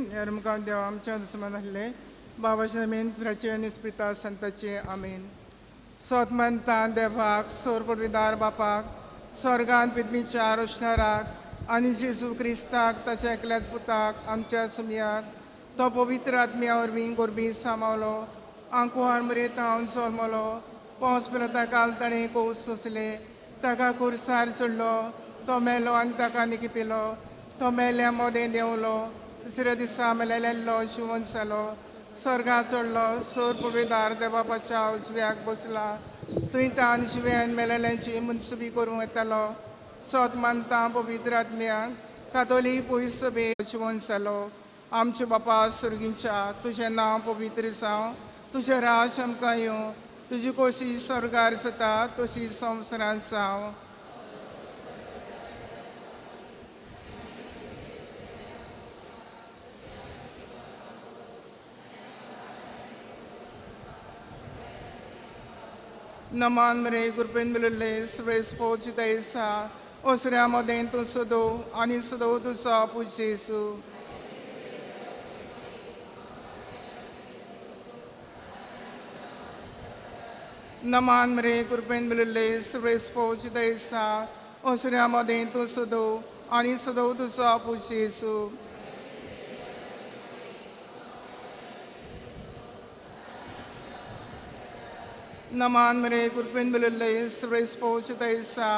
मुखार देवा आमच्या दुस्मान आसले बाबाच्या मेन फ्राचे आनी स्पिरिता संताचे आमेन. सोत मानता देवाक सोर पदवीदार बापाक स्वर्गान पिदमीच्या रोशणाराक आनी जेजू क्रिस्ताक ताच्या एकल्याच पुताक आमच्या सुमयाक तो पवित्र आत्म्या वरवीं गोरबी सामावलो आंकुहार मरेत हांव जल्मलो पावस पिलता काल ताणें कोस सोंसले ताका कुर्सार चडलो तो मेलो आनी ताका निकिपिलो तो मेल्या मोदें देंवलो दुसऱ्या दिसा मेलेलो शिवण जालो स्वर्गार चडलो सोर पविदार देवापाच्या उजव्याक बसला थंय तान शिव्यान मेलेल्यांची मुनसुबी करूंक येतालो सोत मानता पवित्र आत्म्याक कातोलीक पयस सभे शिवण जालो. आमचे बापा सुर्गींच्या तुजें नांव पवित्र जावं तुजें राज आमकां येवं तुजी कोशी स्वर्गार जाता तशी संवसारांत जावं. नमान मरे कृपेन मेळिल्ले श्रेष्ठ पोच दैसा ओसऱ्या मदें तूं सदो आनी सदो तुजो पूत जेजू. नमान मरे कृपेन मेळिल्ले श्रेष्ठ पोच दैसा ओसऱ्या मदें तूं सदो आनी सदो तुजो पूत जेजू. नमान मरे कृपेन मेळिल्ले श्रेष्ठ पोच दैसा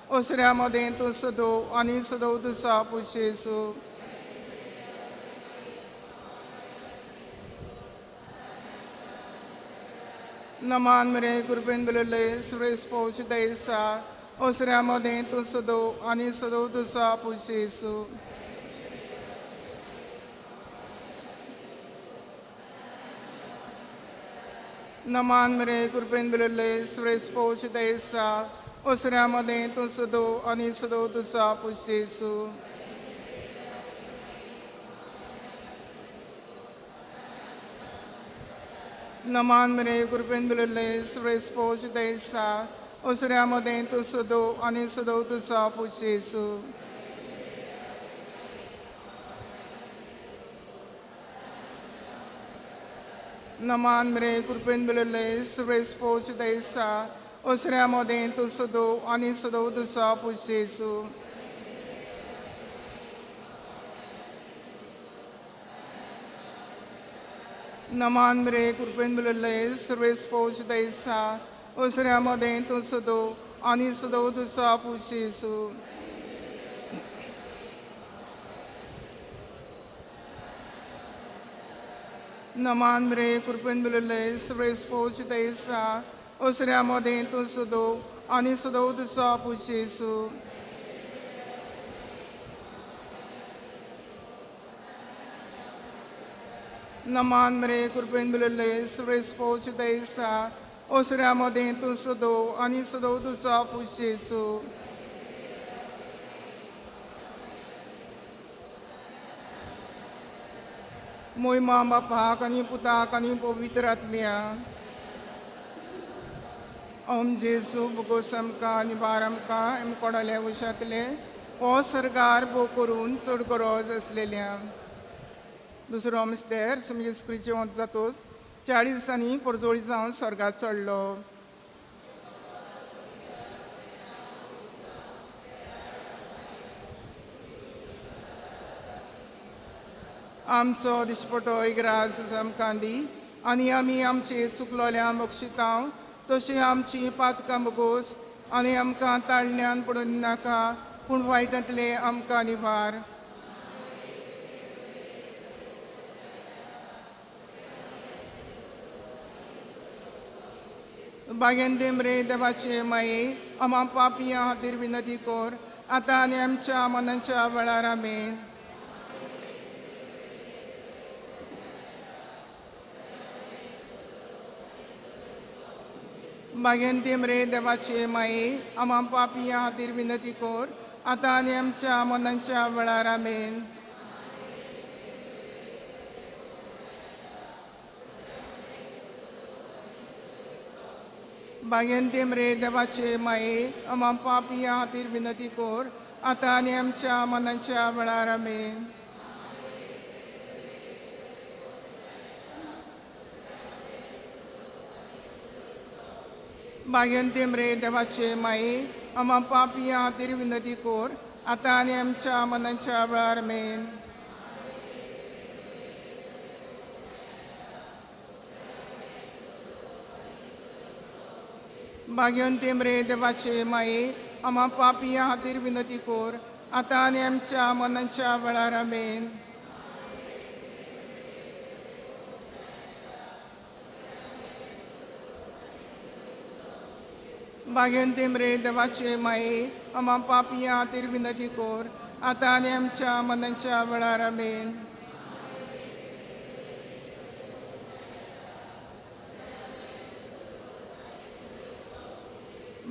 ओसऱ्या मदें तूं सदो आनी सदो तुजो पूत जेजू. नमान मरे कृपेन मेळिल्ले श्रेष्ठ पोच दैसा ओसऱ्या मदें तूं सदो आनी सदो तुजो पूत जेजू. नमान मरे कृपेन मेळिल्ले श्रेष्ठ पोच दैसा ओसऱ्या मदें तूं सदो आनी सदो तुजो पूत जेजू. नमान मरे कृपेन मेळिल्ले श्रेष्ठ पोच दैसा ओसऱ्या मदें तूं सदो आनी सदो तुजो पूत जेजू. नमान मरे कृपेन मेळिल्ले श्रेष्ठ पोच दैसा ओसऱ्या मदें तूं सदो आनी सदो तुजो पूत जेजू. नमान मरे कृपेन मेळिल्ले श्रेष्ठ पोच दैसा ओसऱ्या मदें तूं सदो आनी सदो तुजो पूत जेजू. नमान मरे कृपेन मेळिल्ले श्रेष्ठ पोच दैसा ओसऱ्या मदें तूं सदो आनी सदो तुजो पूत जेजू. नमान मरे कृपेन मेळिल्ले श्रेष्ठ पोच दैसा ओसऱ्या मदें तूं सदो आनी सदो तुजो पूत जेजू. मोहिमा बापाक आनी पुताक आनी पवित्र आत्म्या. ओम जेजू बोगोस आमकां आनी बार आमकां आमी कोणाले उशांतले हो सरकार भोग करून चड गरज आसलेल्या. दुसरो मिस्तेर सुमी जेजू क्रिस्त जिवंत जातोच 40 दिसांनी परजोळी जावन स्वर्गात चडलो. आमचो दिसपटो इग्रास आमकां दी आनी आमी आमचे चुकलोल्या बक्षितांव तशी आमची पातकां बगोस आनी आमकां ताळण्यान पडून नाका पूण वायटांतले आमकां निवार. बागेन देमरे देवाचे माये आमा पापयां खातीर विनंती कर आतां आनी आमच्या मनाच्या वेळार आमेन. बागेन देमरे देवाचे माये आमा पापयां खातीर विनंती कर आतां आनी आमच्या मनाच्या वेळार आमेन. बागेन देमरे देवाचे माये आमा पापयां खातीर विनंती कर आतां आनी आमच्या मनाच्या वेळार आमेन. भाग्यंती मरे देवाचे माये आमा पापया खातीर विनंती कोर आतां आनी आमच्या मनाच्या वेळार मेन. भाग्यंती मरे देवाचे माये आमा पापया खातीर विनंती कोर आतां आनी आमच्या मनाच्या वेळार आमेन. भाग्यंती मरे देवाचे माये आमा पापया खातीर विनंती कोर आतां आनी आमच्या मनाच्या वेळार आमेन.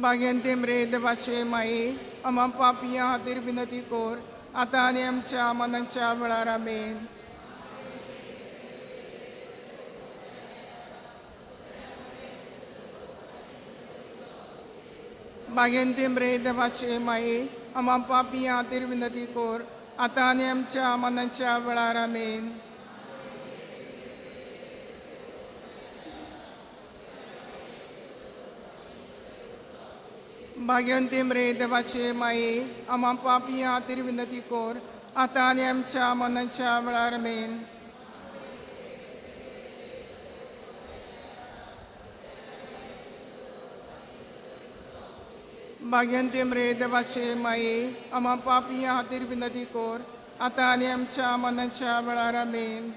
भाग्यंती मरे देवाचे माये आमा पापया खातीर विनंती कोर आतां आनी आमच्या मनाच्या वेळार आमेन. भाग्यंती मरे देवाचे माये आमा पापया खातीर विनंती कोर आतां आनी आमच्या मनाच्या वेळार आमेन. भाग्यंती मरे देवाचे माये आमा पापया खातीर विनंती कोर आतां आनी आमच्या मनाच्या वेळार आमेन. भाग्यंती मरे देवाचे माये आमा पापया खातीर विनंती कोर आतां आनी आमच्या मनाच्या वेळार आमेन.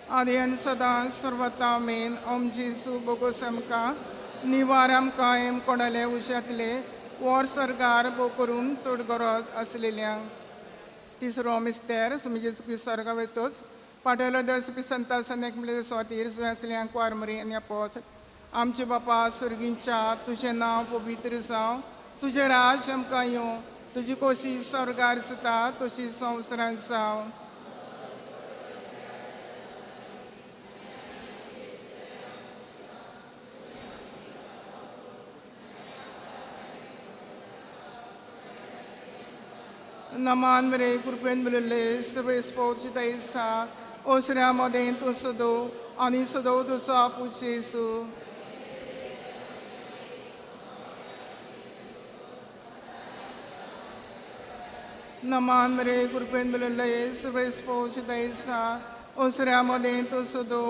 आदी आनी सदां सर्वता आमेन. ओम जेजू बोगोस आमकां निवार आमकां एम कोणाले उशांतले वर सर्गार बो करून चड गरज आसलेल्या. तिसरो मिस्तेर सुमी जेजू क्रिस्त सर्गा वयतोच पाटयलो देव संता सनेक म्हणलें स्वातीर सुय आसल्या कुवारमरी आनी अपोज. आमचे बापा सुर्गींच्या तुजें नांव पवित्र जावं, तुजें राज आमकां येवं, तुजी कोशिश स्वर्गार जाता तशी संवसारांत जावं. नमान मरे कृपेन मेळिल्ले सर्वेस्पोची दैसा ओसऱ्या मदें तूं सदो आनी सदो तुजो आपूस जेजू. नमान मरे कृपेन मेळिल्ले सर्वेस्पोची दैसा ओसऱ्या मदें तूं सदो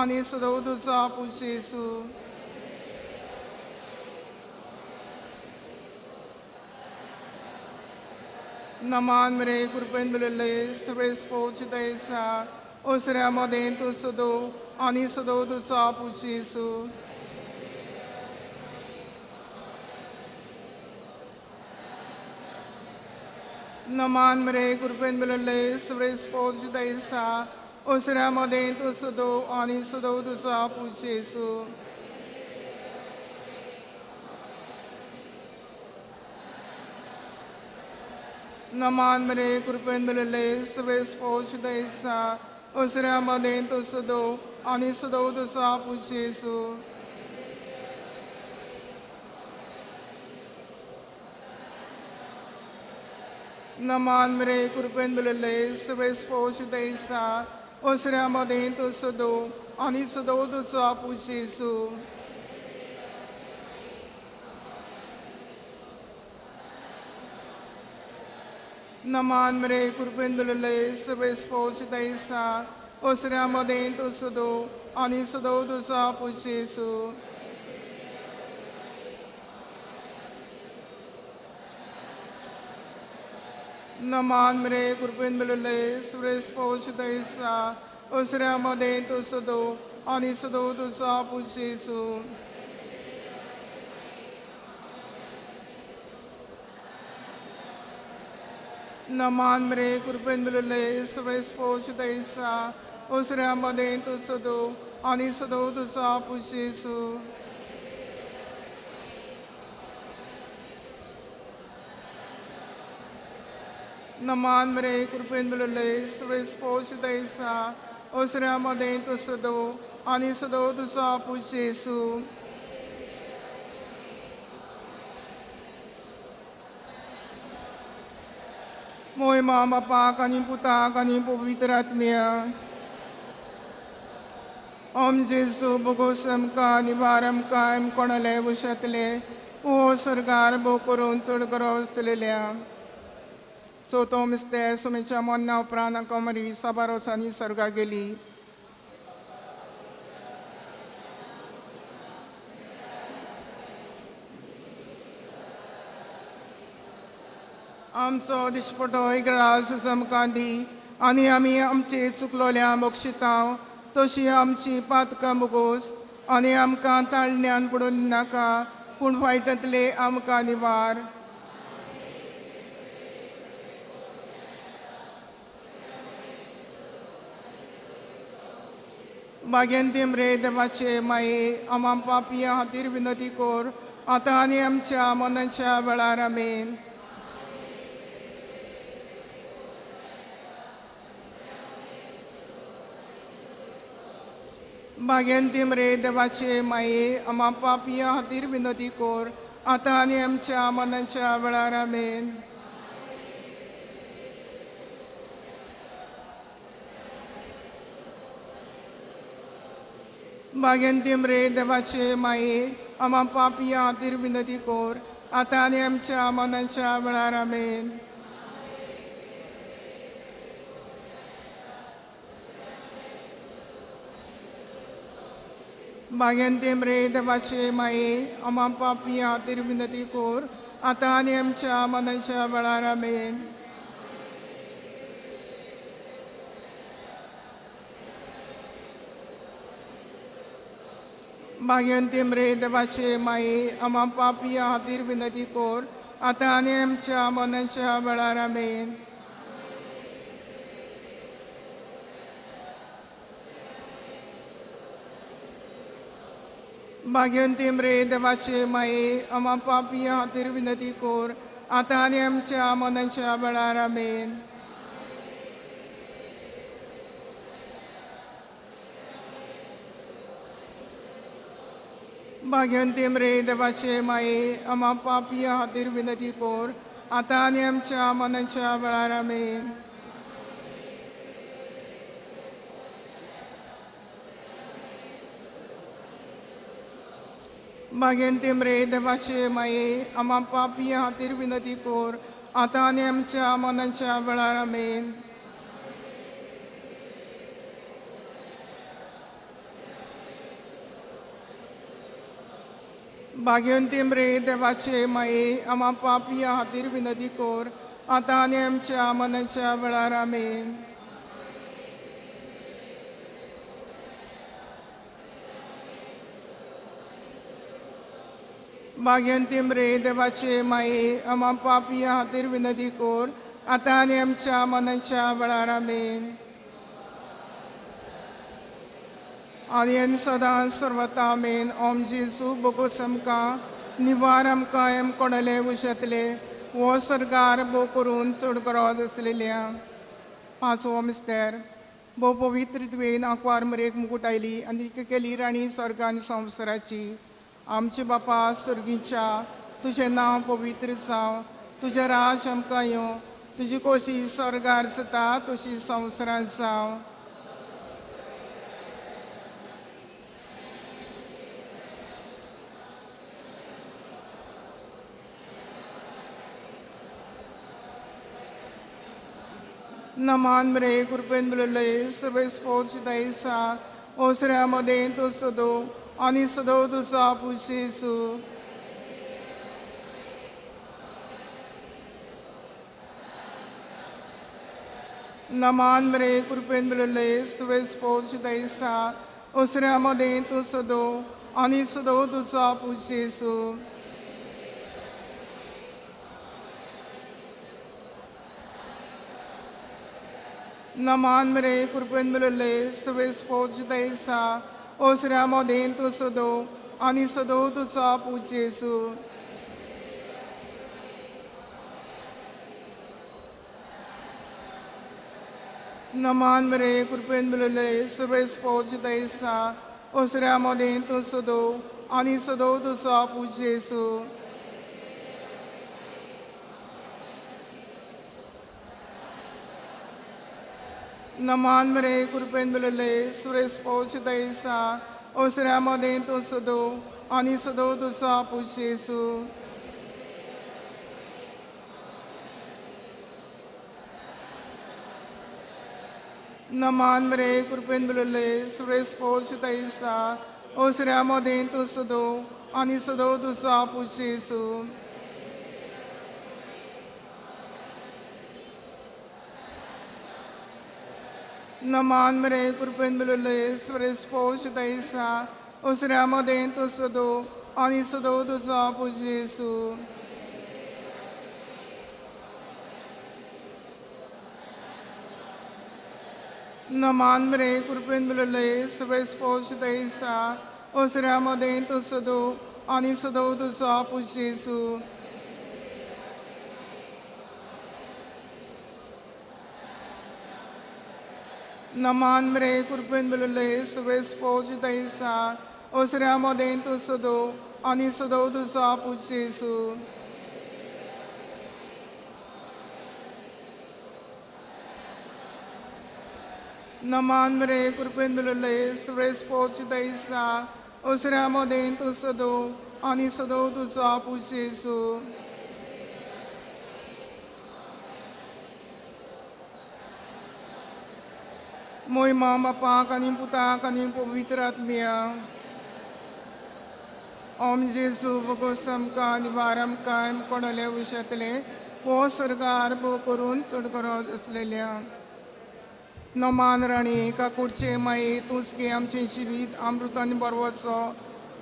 आनी सदो तुजो आपूस जेजू. नमान मरे कृपेन मेळिल्ले सर्वेस्पोची दैसा ओसऱ्या मदें तूं सदो आनी सदो तुजो आपूस जेजू. नमान मरे कृपेन मेळिल्ले सर्वेस्पोची दैसा ओसऱ्या मदें तूं सदो आनी सदो तुजो आपूस जेजू. नमान मरे कृपेन मेळिल्ले सर्वेस्पोची दैसा ओसऱ्या मदें तूं सदो आनी सदो तुजो आपूस जेजू. नमान मरे कृपेन मेळिल्ले सर्वेस्पोची दैसा ओसऱ्या मदें तूं सदो आनी सदो तुजो आपूस जेजू. नमान मरे कृपेन मेळिल्ले सर्वेस्पोची दैसा ओसऱ्या मदें तूं सदो आनी सदो तुजो आपूस जेजू. नमान मरे कृपेन मेळिल्ले सर्वेस्पोची दैसा ओसऱ्या मदें तूं सदो आनी सदो तुजो आपूस जेजू. नमान मरे कृपेन मेळिल्ले सर्वेस्पोची दैसा ओसऱ्या मदें तूं सदो आनी सदो तुजो आपूस जेजू. नमान मरे कृपेन मेळिल्ले सर्वेस्पोची दैसा ओसऱ्या मदें तूं सदो आनी सदो तुजो आपूस जेजू. मोहिमा बापाक आनी पुताक आनी पवित्र आत्म्या. ओम जेजू बोगोस आमकां निवार आमकां एम कोणाले उशांतले ओ सरकार भोव करून चड गरज दिलेल्या. चवथो मिस्तेर सुमेच्या मरणा उपरांत आमकां मरी साबार वर्सांनी स्वर्गाक गेली. आमचो दिसपटो इगराज आमकां दी आनी आमी आमचे चुकलोल्या बक्षितांव तशी आमची पातकां बोगोस आनी आमकां ताळण्यान पडून नाका पूण वायटांतले आमकां निवार. भाग्यंतीम रे देवाचे माये आमा पापया खातीर विनंती कर आतां आनी आमच्या मनाच्या वेळार. आमेन. भाग्यंतीम रे देवाचे माये आमा पापया खातीर विनंती कर आतां आनी आमच्या मनाच्या वेळार. आमेन. भाग्यंतीम रे देवाचे माये आमा पापया खातीर विनंती कर आतां आनी आमच्या मनाच्या वेळार. आमेन. भाग्यंतीम रे देवाचे माये आमा पापया खातीर विनंती कर आतां आनी आमच्या मनाच्या वेळार. आमेन. भाग्यंतीम रे देवाचे माये आमा पापया खातीर विनंती कर आतां आनी आमच्या मनाच्या वेळार. आमेन. भाग्यंतीम रे देवाचे माये आमा पापया खातीर विनंती कर आतां आनी आमच्या मनाच्या वेळार. आमेन. भाग्यंतीम रे देवाचे माये आमा पापया खातीर विनंती कर आतां आनी आमच्या मनाच्या वेळार. आमेन. भाग्यंतीम रे देवाचे माये आमा पापया खातीर विनंती कर आतां आनी आमच्या मनाच्या वेळार. आमेन. भाग्यंतीम रे देवाचे माये आमा पापया खातीर विनंती कर आतां आनी आमच्या मनाच्या वेळार. आमेन. भाग्यंतीम रे देवाचे माये आमा पापया खातीर विनंती कर आतां आनी आमच्या मनाच्या वेळार. आमेन. आनी सदां सर्वता. आमेन. ओम जेजू बोगोस आमकां निवार आमकां एम कोणाले उशेतले हो सरकार भोव करून चड गरज आसलेल्या. पांचवो मिस्तेर भोव पवित्र तुवें आंकवार मरेक मुकूट आयली आनी केली राणी स्वर्गान संवसाराची. आमचे बापा स्वर्गीच्या तुजें नांव पवित्र जावं, तुजें राज आमकां येवं, तुजी कोशी स्वर्गार जाता तशी संवसारांत जावं. नमान मरे कृपेन बलले सर्वेस पोच दैसा ओसऱ्यामध्ये तू सदो आणि सदो तुझा पुजेसू. नमान मरे कृपेन बलले सर्वेस पोच दैसा ओसऱ्यामध्ये तू सदो आणि सदो तुझा पुजेसू. नमान मरे कृपेन बलले सर्वेस पोच दैसा ओसऱ्यामध्ये तू सदो आणि सदो तुझा पुजेसू. नमान मरे कृपेन बलले सर्वेस पोच दैसा ओसऱ्यामध्ये तू सदो आणि सदो तुझा पुजेसू. नमान मरे कृपेन बरले सुरेश पोच दैसा ओसऱ्या मदें तूं सदो आनी सदो तुजो आपूस जेजू. नमान मरे कृपेन बरले सुरेश पोच दैसा ओसऱ्या मदें तूं सदो आनी सदो तुजो आपूस जेजू. नमान मरे कृपेन बरले सुरेश पोच दैसा ओसऱ्या मदें तूं सदो आनी सदो तुजो आपूस जेजू. नमान मरे कृपेन बरले सुरेश पोच दैसा ओसऱ्या मदें तूं सदो आनी सदो तुजो आपूस जेजू. नमान मरे कृपेन बरले सुरेश पोच दैसा ओसऱ्या मदें तूं सदो आनी सदो तुजो आपूस जेजू. नमान मरे कृपेन बरले सुरेश पोच दैसा ओसऱ्या मदें तूं सदो आनी सदो तुजो आपूस जेजू. मोहिमा बापाक आनी पुताक आनी पवित्र आत्म्या. ओम जेजू बगोस आमकां निवार आमकां कोणाले विशयांतले हो स्वर्गार भोव करून चड गरज आसलेल्या. नमान राणी काकुडचे माये तूंच गे आमचें जिवीत अमृत आनी बरवसो.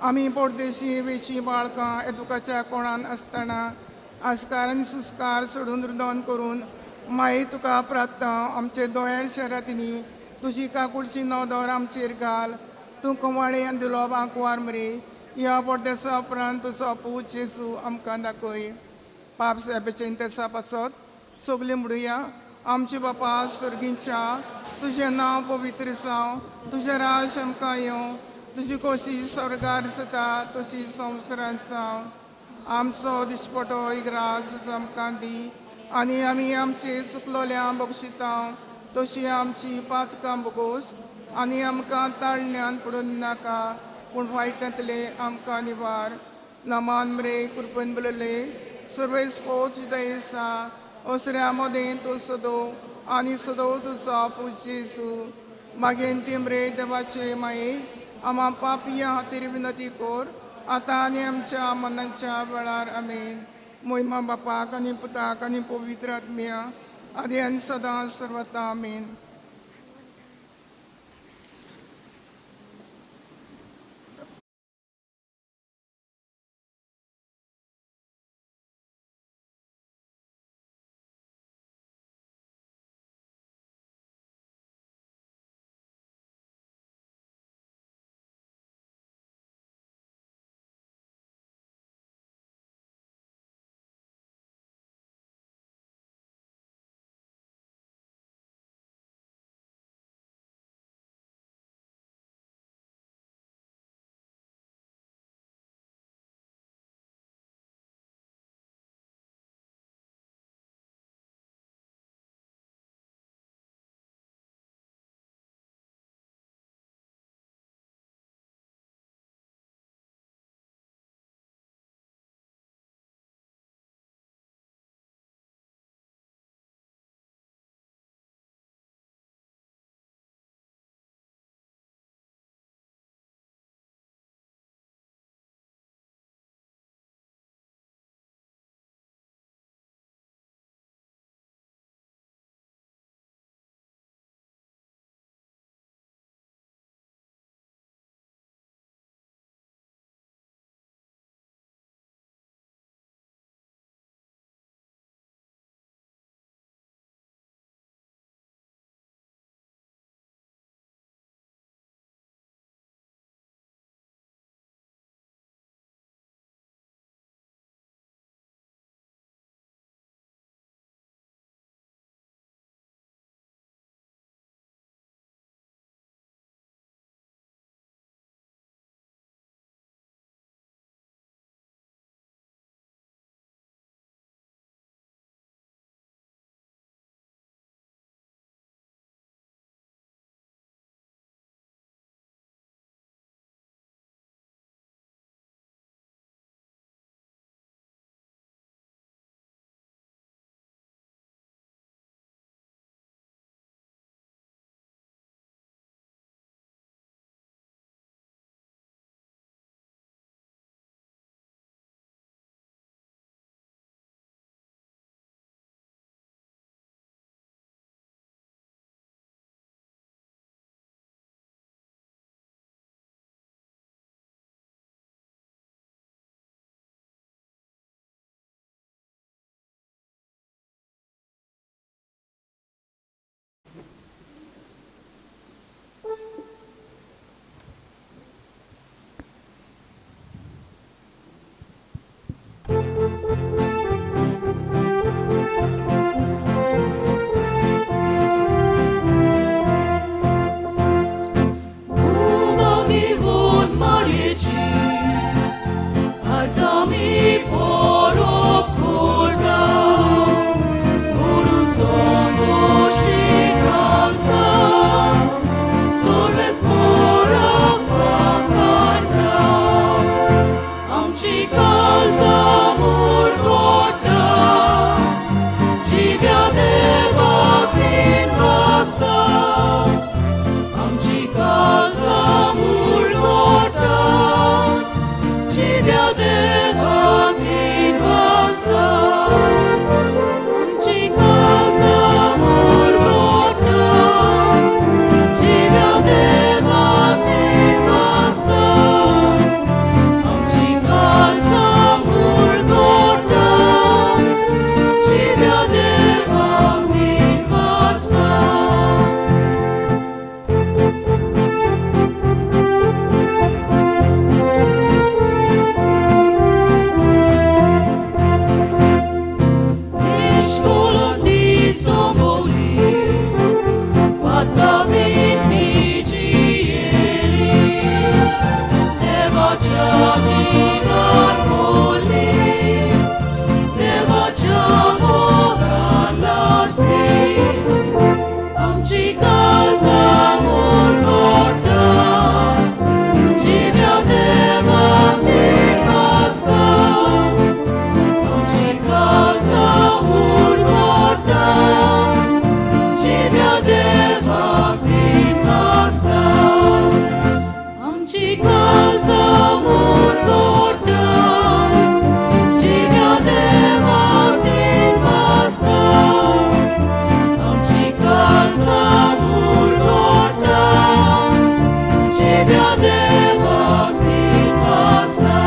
आमी परदेशी वेची बाळकां एदुकाच्या कोणान आसतना आस्कार आनी सुस्कार सोडून रुदन करून माये तुका प्रार्थना आमचे दोळ्यार शहरांनी तुजी काकुडची नदर आमचेर घाल. तूं कवाळे आनी दिलो आंकवार मरे ह्या परदेसा उपरांत तुजो पूत जेजू आमकां दाखय. पाप साहेबाचें तेसा पासत सगळीं म्हणुया. आमचे बापा सर्गींच्या तुजें नांव पवित्र जावं, तुजें राज आमकां येवं, तुजी कोशी स्वर्गार जाता तशी संवसारांत जावं. आमचो दिसपटो एक राज आमकां दी आनी आमी आमचे चुकलोल्या बक्षिता तशी आमची पातकां बोगोस आनी आमकां ताळण्यान पडून नाका पूण वायटांतले आमकां निवार. नमान मरे कृपेन बरले सर्वेस पोच दैसा ओसऱ्या मदें तूं सदो आनी सदो तुजो आपूस जेजू. मागीर मरे देवाचे माये आमा पापया खातीर विनती कर आतां आनी आमच्या मनाच्या वेळार. आमेन. मोहिमा बापाक आनी पुताक आनी पवित्र आत्म्या आदी आनी सदां सर्वता. आमेन. आयज आमी परब करता म्हणून संतोशीकान सर्वेस परब वाखाणता. आमची काळजां मुरगोटा जिव्या देवाक वासता. आमची काळजां मुरगोटा जिव्या देवाक वासता. आमची काळजां मुरगोटा जिव्या देवाक वासता. आमची काळजां मुरगोटा जिव्या देवाक वासता. Nishkolon di somboli, pataventi gieli, devacia givarcoli, devacia moganasti. Amci calza murgorta, givea deva pasta. Amci calza murgorta, givea deva pasta. Amci calza murgorta, givea deva pasta. Amci calza murgorta, givea deva pasta.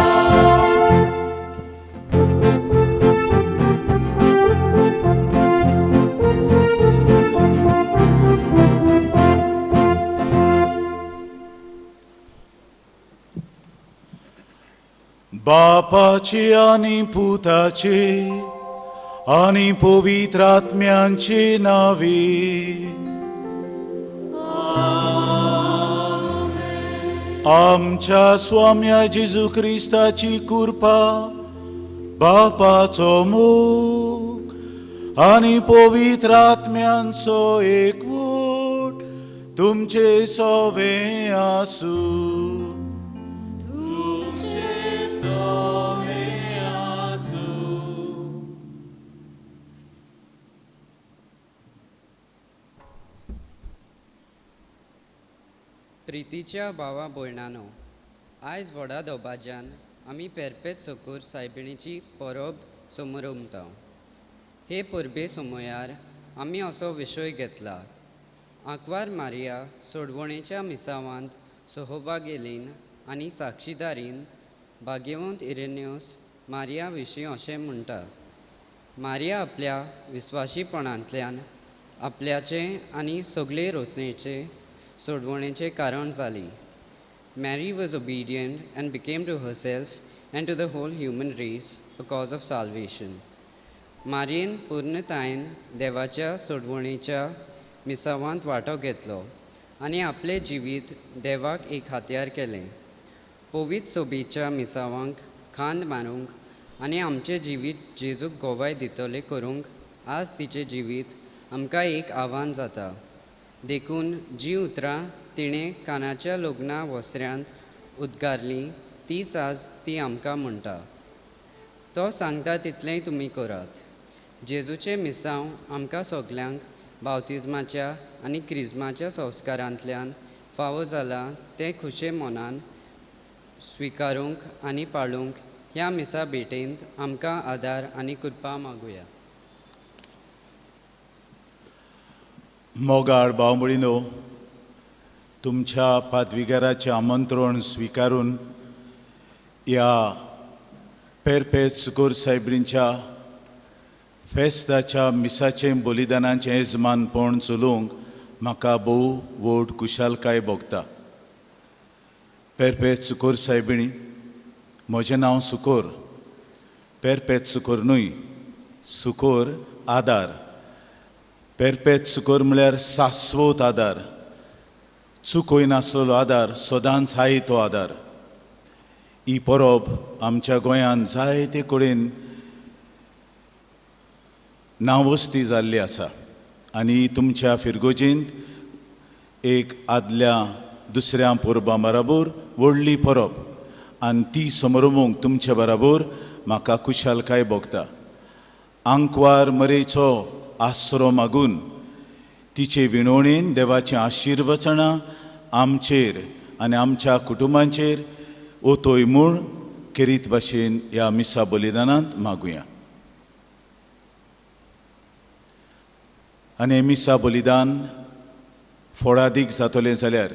बापाची आनी पुताची आनी पवित्र आत्म्यांची नावी. आमच्या स्वाम्या जेजू क्रिस्ताची कृपा, बापाचो मोग आनी पवित्र आत्म्यांचो एकवट तुमचे सवे आसूं. तुमचे सोवे आसूं. प्रितीच्या भावा भयणानो, आयज व्हडा दबाज्यान आमी पेरपेत सोकूर सायबिणीची परब समरमता. हे परबे समयार आमी असो विशय घेतला, आंकवार मारिया सोडवणेच्या मिसावांत सहभागेलीन आनी साक्षीदारीन. भाग्यवंत इरेनियस मारिया विशीं अशें म्हणटा, मारिया आपल्या विस्वाशीपणांतल्यान आपल्याचें आनी सगळे रचणेचें सोडवणेचें कारण जाली. Mary was obedient and became to herself and to the whole human race a cause of salvation. मारियेन पूर्णतायेन देवाच्या सोडवणेच्या मिसावांत वांटो घेतलो आनी आपलें जिवीत देवाक एक हातयार केलें. पवित्र सोबीच्या मिसावांक खांद मारूंक आनी आमचें जिवीत जेजूक गोवाय दितलें करूंक आज तिचें जिवीत आमकां एक आव्हान जाता. देखून जीं उतरां तिणें कानाच्या लग्ना वसऱ्यांत उद्गारलीं तीच आज ती आमकां म्हणटा, तो सांगता तितलेंय तुमी करात. जेजूचें मिसांव आमकां सगल्यांक बावतिज्माच्या आनी क्रिज्माच्या संस्कारांतल्यान फावो जालां तें खुशे मनान स्विकारूंक आनी पाळूंक ह्या मिसा भेटेंत आमकां आदार आनी कृपा मागुया. मोगाळ भाव भयणीनो, तुमच्या पादविगाराचें आमंत्रण स्विकारून ह्या पेरपेत सुकोर सायबींच्या फेस्ताच्या मिसाचें बलिदानाचें येजमानपण चलोवंक म्हाका भोव व्हड खुशालकाय भोगता. पेरपेत सुकोर सायबिणी, म्हजें नांव सुकोर, पेरपेत सुकोर न्हय, सुकोर आदार. पेरपेत सुकोर म्हळ्यार शाश्वत आदार, चुकय नासलेलो आदार, सदांच आय तो आदार. ही परब आमच्या गोंयांत जायते कडेन नांवस्ती जाल्ली आसा आनी तुमच्या फिरगोजींत एक आदल्या दुसऱ्या परबां बराबर व्हडली परब आनी ती समरमूंक तुमचे बराबर म्हाका खुशालकाय भोगता. आंकवार मरेचो आसरो मागून तिचे विणवणेन देवाचें आशिर्वचनां आमचेर आनी आमच्या कुटुंबांचेर ओतोय म्हूण खेरीत भाशेन ह्या मिसा बलिदानांत मागुया. आनी मिसा बलिदान फोडादीक जातलें जाल्यार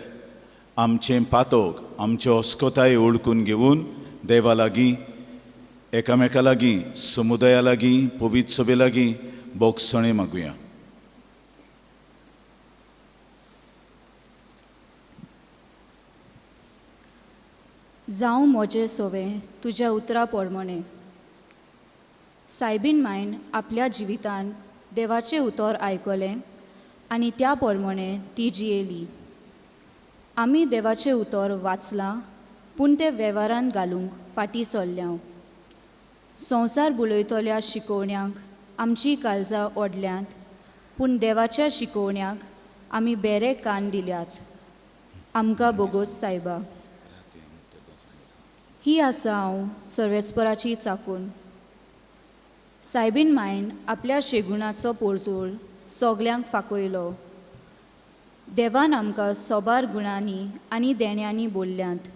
आमचें पातोक आमच्यो अस्कताय ओळखून घेवन देवा लागीं एकामेका लागीं समुदाया लागीं पवित्र सभे लागीं बोगसणें मागुया. जावं म्हजें सोवें तुज्या उतरा प्रमाणें. सायबीन मायन आपल्या जिवितान देवाचें उतर आयकलें आनी त्या प्रमाणें ती जियेली. आमी देवाचें उतर वाचलां पूण तें वेव्हारान घालूंक फाटीं सरल्या. संवसार बुलयतल्या शिकोवण्यांक आमची काळजां ओडल्यांत पूण देवाच्या शिकोवण्याक आमी बेरे कान दिल्यात. आमकां बोगोस सायबा. ही आसा हांव सर्वेस्पराची चाकून. सायबीन मायन आपल्या शेगुणाचो पोरजोळ सगल्यांक फाकयलो. देवान आमकां सोबार गुणांनी आनी देण्यांनी बोल्ल्यांत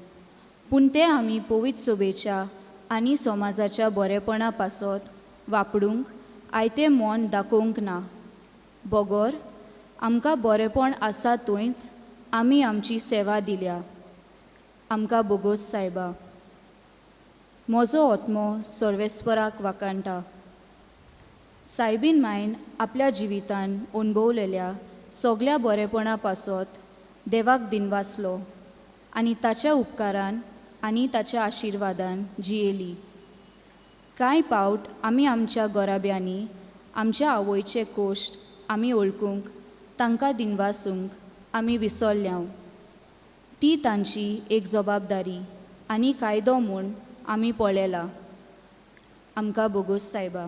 पूण ते आमी पवित्र सभेच्या आनी समाजाच्या बरेपणा पासत वापरूंक आयतें मन दाखोवंक ना. बगर आमकां बरेपण आसा थंयच आमी आमची सेवा दिल्या. आमकां बोगोस सायबा. म्हजो आत्मो सर्वेस्पराक वाखाणटा. सायबीन मायन आपल्या जिवितान अणभवलेल्या सगल्या बरेपणा पासत देवाक दिनवासलो आनी ताच्या उपकारान आनी ताच्या आशिर्वादान जियेली. कांय पावट आमी आमच्या घराब्यांनी आमच्या आवयचे कोश्ट आमी वळखूंक तांकां दिनवासूंक आमी विसरल्या. ती तांची एक जबाबदारी आनी कायदो म्हूण आमी पळयला. आमकां बोगोस सायबा.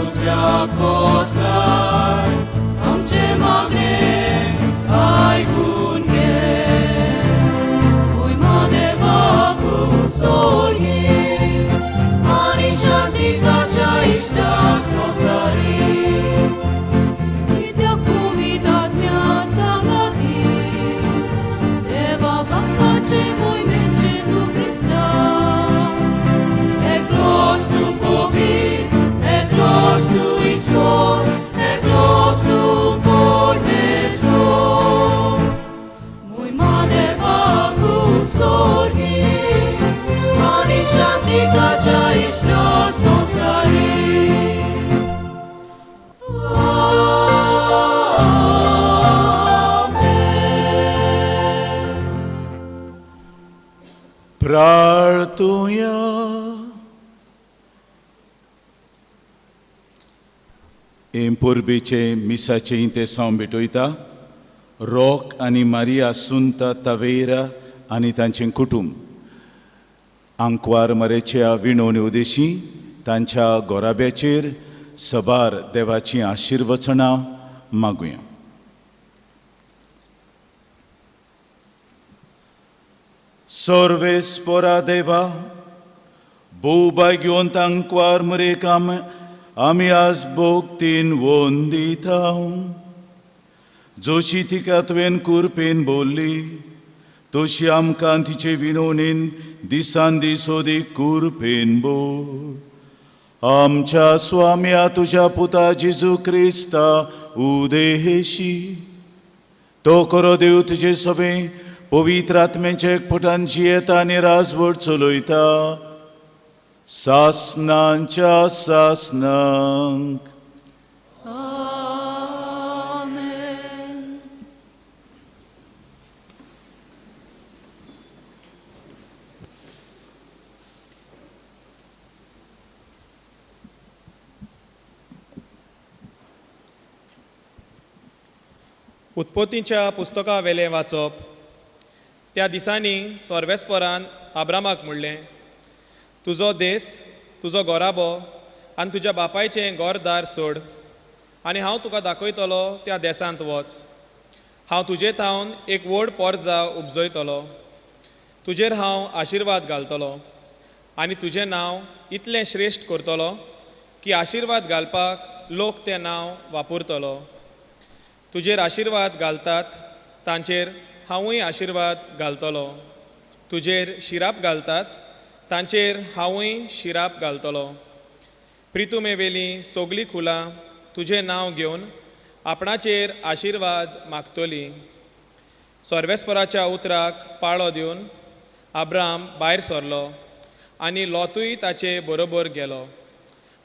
Uzvia posla. प्रार्थुया. हे परबेचे मिसाचे ते सावन भेटयता रॉक आनी मारिया सुंता तवेरा आनी तांचें कुटुंब आंकवार मरेच्या विणवणी उदेशी तांच्या गोराब्याचेर सबार देवाचीं आशिर्वचनां मागुया. सर्वेस्पोरा देवा भोवभाग्यवंत आंकवार मरेक आमी आज भोगतीन वंदिता. जशी तिका तुवें कुरपेन बोल्ली तशी आमकां तिचे विणवणेन दिसान दीस ओदीक कुरपेन बोल. आमच्या स्वाम्या तुज्या पुता जेजू क्रिस्ता उदेशी तो करो देव तुजे सवे पवित्र आत्म्याच्या एकपटान जियेता आनी राजवट चलयता सासनांच्या सासनांक. आमेन. उत्पत्तीच्या पुस्तका वेलें वाचप. त्या दिसांनी सर्वेस्परान आब्रामाक म्हणलें, तुजो देस, तुजो गोराबो आनी तुज्या बापायचें घरदार सोड आनी हांव तुका दाखयतलो त्या देसांत वच. हांव तुजे थावन एक व्हड पोरजा उपजयतलो, तुजेर हांव आशिर्वाद घालतलो आनी तुजें नांव इतलें श्रेश्ठ करतलो की आशिर्वाद घालपाक लोक तें नांव वापरतलो. तुजेर आशिर्वाद घालतात तांचेर हांवूय आशिर्वाद घालतलो, तुजेर शिराप घालतात तांचेर हांवूय शिराप घालतलो. प्रितुमेवेलीं सगलीं कुलां तुजें नांव घेवन आपणाचेर आशिर्वाद मागतलीं. सर्वेस्पराच्या उतराक पाळो दिवन आब्राम भायर सरलो आनी लोतूय ताचे बरोबर गेलो.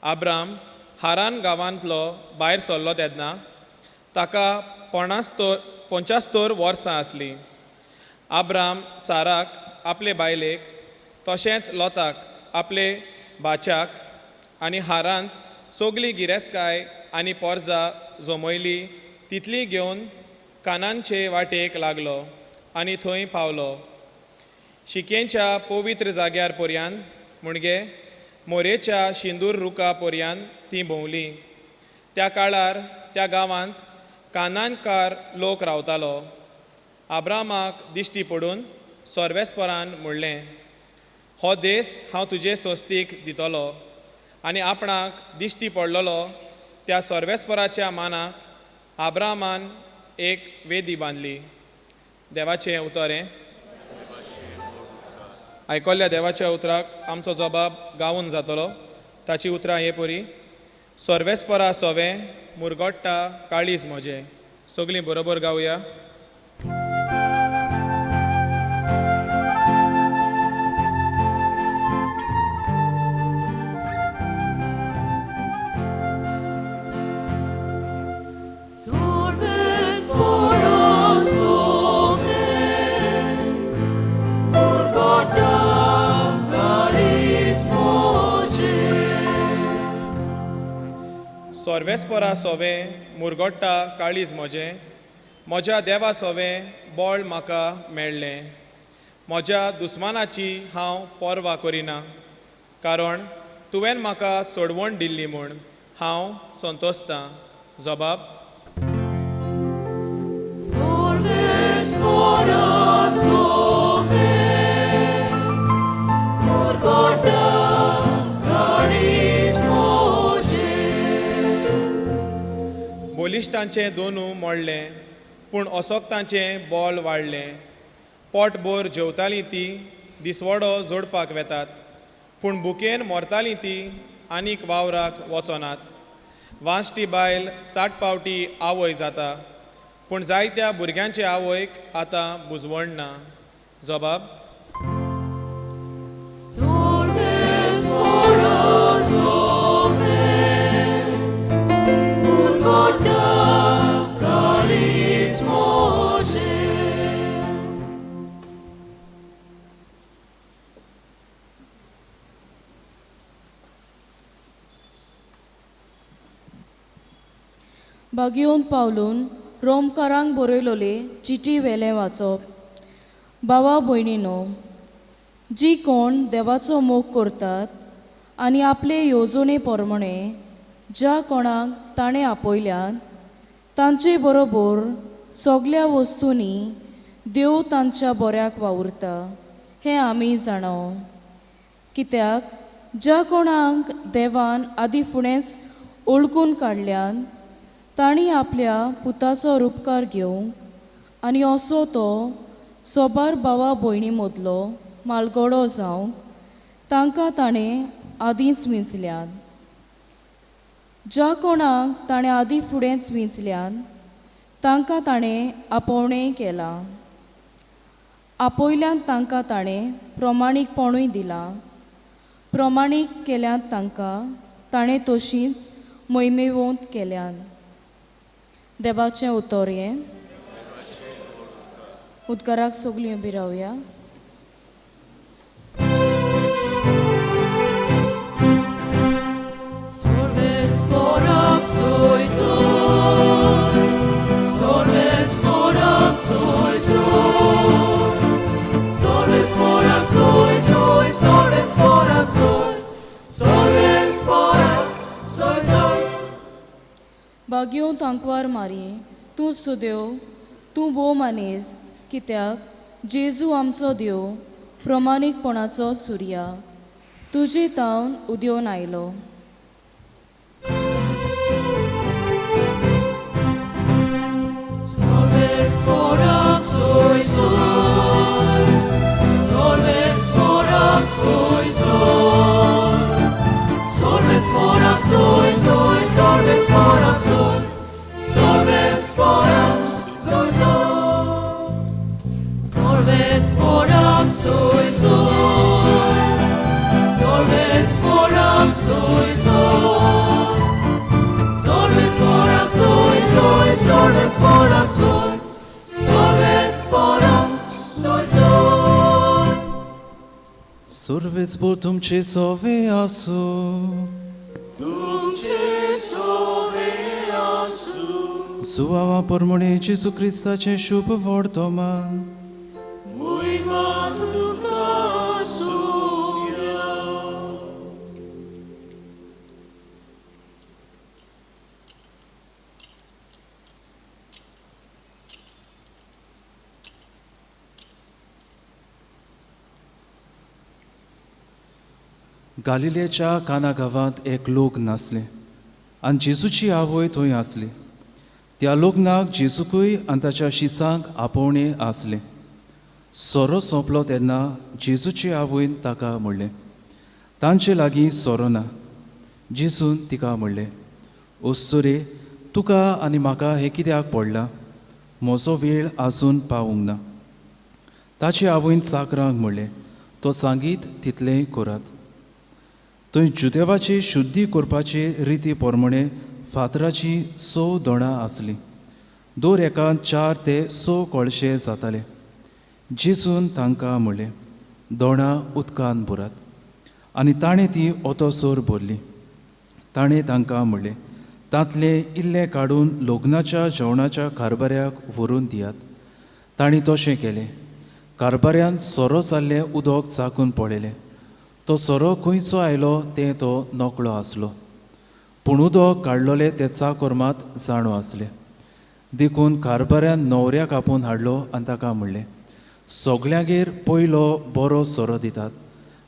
आब्राम हारान गांवांतलो भायर सरलो तेन्ना ताका 75 वर्सां आसलीं. आब्राम साराक आपले बायलेक तशेंच लोताक आपले भाच्याक आनी हारांत सगली गिरेस्तकाय आनी पोरजा जमयली तितली घेवन कानांचे वाटेक लागलो आनी थंय पावलो. शिकेंच्या पवित्र जाग्यार पर्यान म्हणजे मोरेच्या शिंदूर रुखा पर्यान ती भोंवली. त्या काळार त्या गांवांत कानांकार लोक रावतालो. आब्रामाक दिश्टी पडून सर्वेस्परान म्हणलें, हो देस हांव तुजे स्वस्तीक दितलो. आनी आपणाक दिश्टी पडलेलो त्या सर्वेस्पराच्या मानाक आब्रामान एक वेदी बांदली. देवाचें उतर हें. आयकल्ल्या देवाच्या उतराक आमचो जबाब गावून जातलो. ताची उतरां हे परी, सर्वेस्परा सोवें मुरगोट्टा काळीज म्हजें. सगळीं बरोबर गावया. सर्वेस्परा सोवें मुरगोट्टा काळीज म्हजें, म्हज्या देवा सोवें बळ म्हाका मेळ्ळें. म्हज्या दुस्मानाची हांव पर्वा करिना, कारण तुवें म्हाका सोडवण दिल्ली म्हूण हांव संतोसतां. जबाब. बलिश्टांचें दोनू मोडलें, पूण असोक्तांचें बॉल वाडलें. पोटभर जेवतालीं ती दिसवडो जोडपाक वेतात, पूण भुकेन मरतालीं ती आनीक वावराक वचनात. वांश्टी बायल 60 पावटी आवय जाता, पूण जायत्या भुरग्यांचे आवयक आतां बुजवण ना. जबाब. बागयोन पावलून रोमकारांक बरयलोले चिटी वेलें वाचप. भावा भयणीनो, जी कोण देवाचो मोग करतात आनी आपले येवजणे प्रमाणे ज्या कोणाक ताणें आपयल्यात तांचे बरोबर सगल्या वस्तूंनी देव तांच्या बऱ्याक वावुरता हें आमी जाणाव. कित्याक ज्या कोणाक देवान आदी फुडेंच ओळखून काडल्यान तांणी आपल्या पुताचो रुपकार घेवंक आनी असो तो सोबार भावा भयणी मदलो मालगडो जावंक तांकां ताणें आदींच विंचल्यात. ज्या कोणाक ताणें आदी फुडेंच विंचल्यात तांकां ताणें आपोवणेंय केलां. आपयल्यान तांकां ताणें प्रमाणीकपणूय दिलां. प्रमाणीक केल्यात तांकां ताणें तशींच मोहिमेवंत केल्यात. देवाचें उतर हें. उदकाराक सगळीं उबी रावया. बागयो तांकवार मारी तूं सुदेव, तूं भोव मानेस्त, कित्याक जेजू आमचो देव प्रमाणीकपणाचो सुर्या तुजे तावन उदेवन आयलो. सुर्वेस तुमचे सोवे आसूं, तुमचे सोवे आसूं. सुवावा परमणे जेजू क्रिस्ताचें शुभ वर्तमान. मोहिमा तुका आसूया. गालिलेच्या काना गांवांत एक लोक नासले आनी जेजूची आवय थंय आसली. त्या लग्नाक जेजूकूय आनी ताच्या शिसांक आपोवणें आसलें. सोरो सोंपलो तेन्ना जेजूची आवयन ताका म्हणलें, तांचे लागीं सोरो ना. जेजून तिका म्हणलें, अस्तुरे, तुका आनी म्हाका हें कित्याक पडलां? म्हजो वेळ आजून पावूंक ना. ताचे आवयन चाकरांक म्हणलें, तो सांगीत तितलें करात. थंय जुदेवाची शुद्धी करपाचे रिती प्रमाणे फातराची 6 दोणां आसलीं. दर एका 4 ते 6 कळशे जाताले. जेजून तांकां म्हणलें, दोणां उदकान भरात. आनी ताणें ती ओतोसर भरली. ताणें तांकां म्हणलें, तांतलें इल्लें काडून लग्नाच्या जेवणाच्या कारबाऱ्याक व्हरून दियात. तांणी तशें केलें. कारबाऱ्यान सोरो जाल्लें उदक चाकून पळयलें. तो सोरो खंयचो आयलो तें तो नकळो आसलो, पूण उदक काडलोलें ते चाकर मात जाणो आसलें. देखून कारबाऱ्यान न्हवऱ्याक आपोवन हाडलो आनी ताका म्हणलें, सगल्यांगेर पयलो बरो सोरो दितात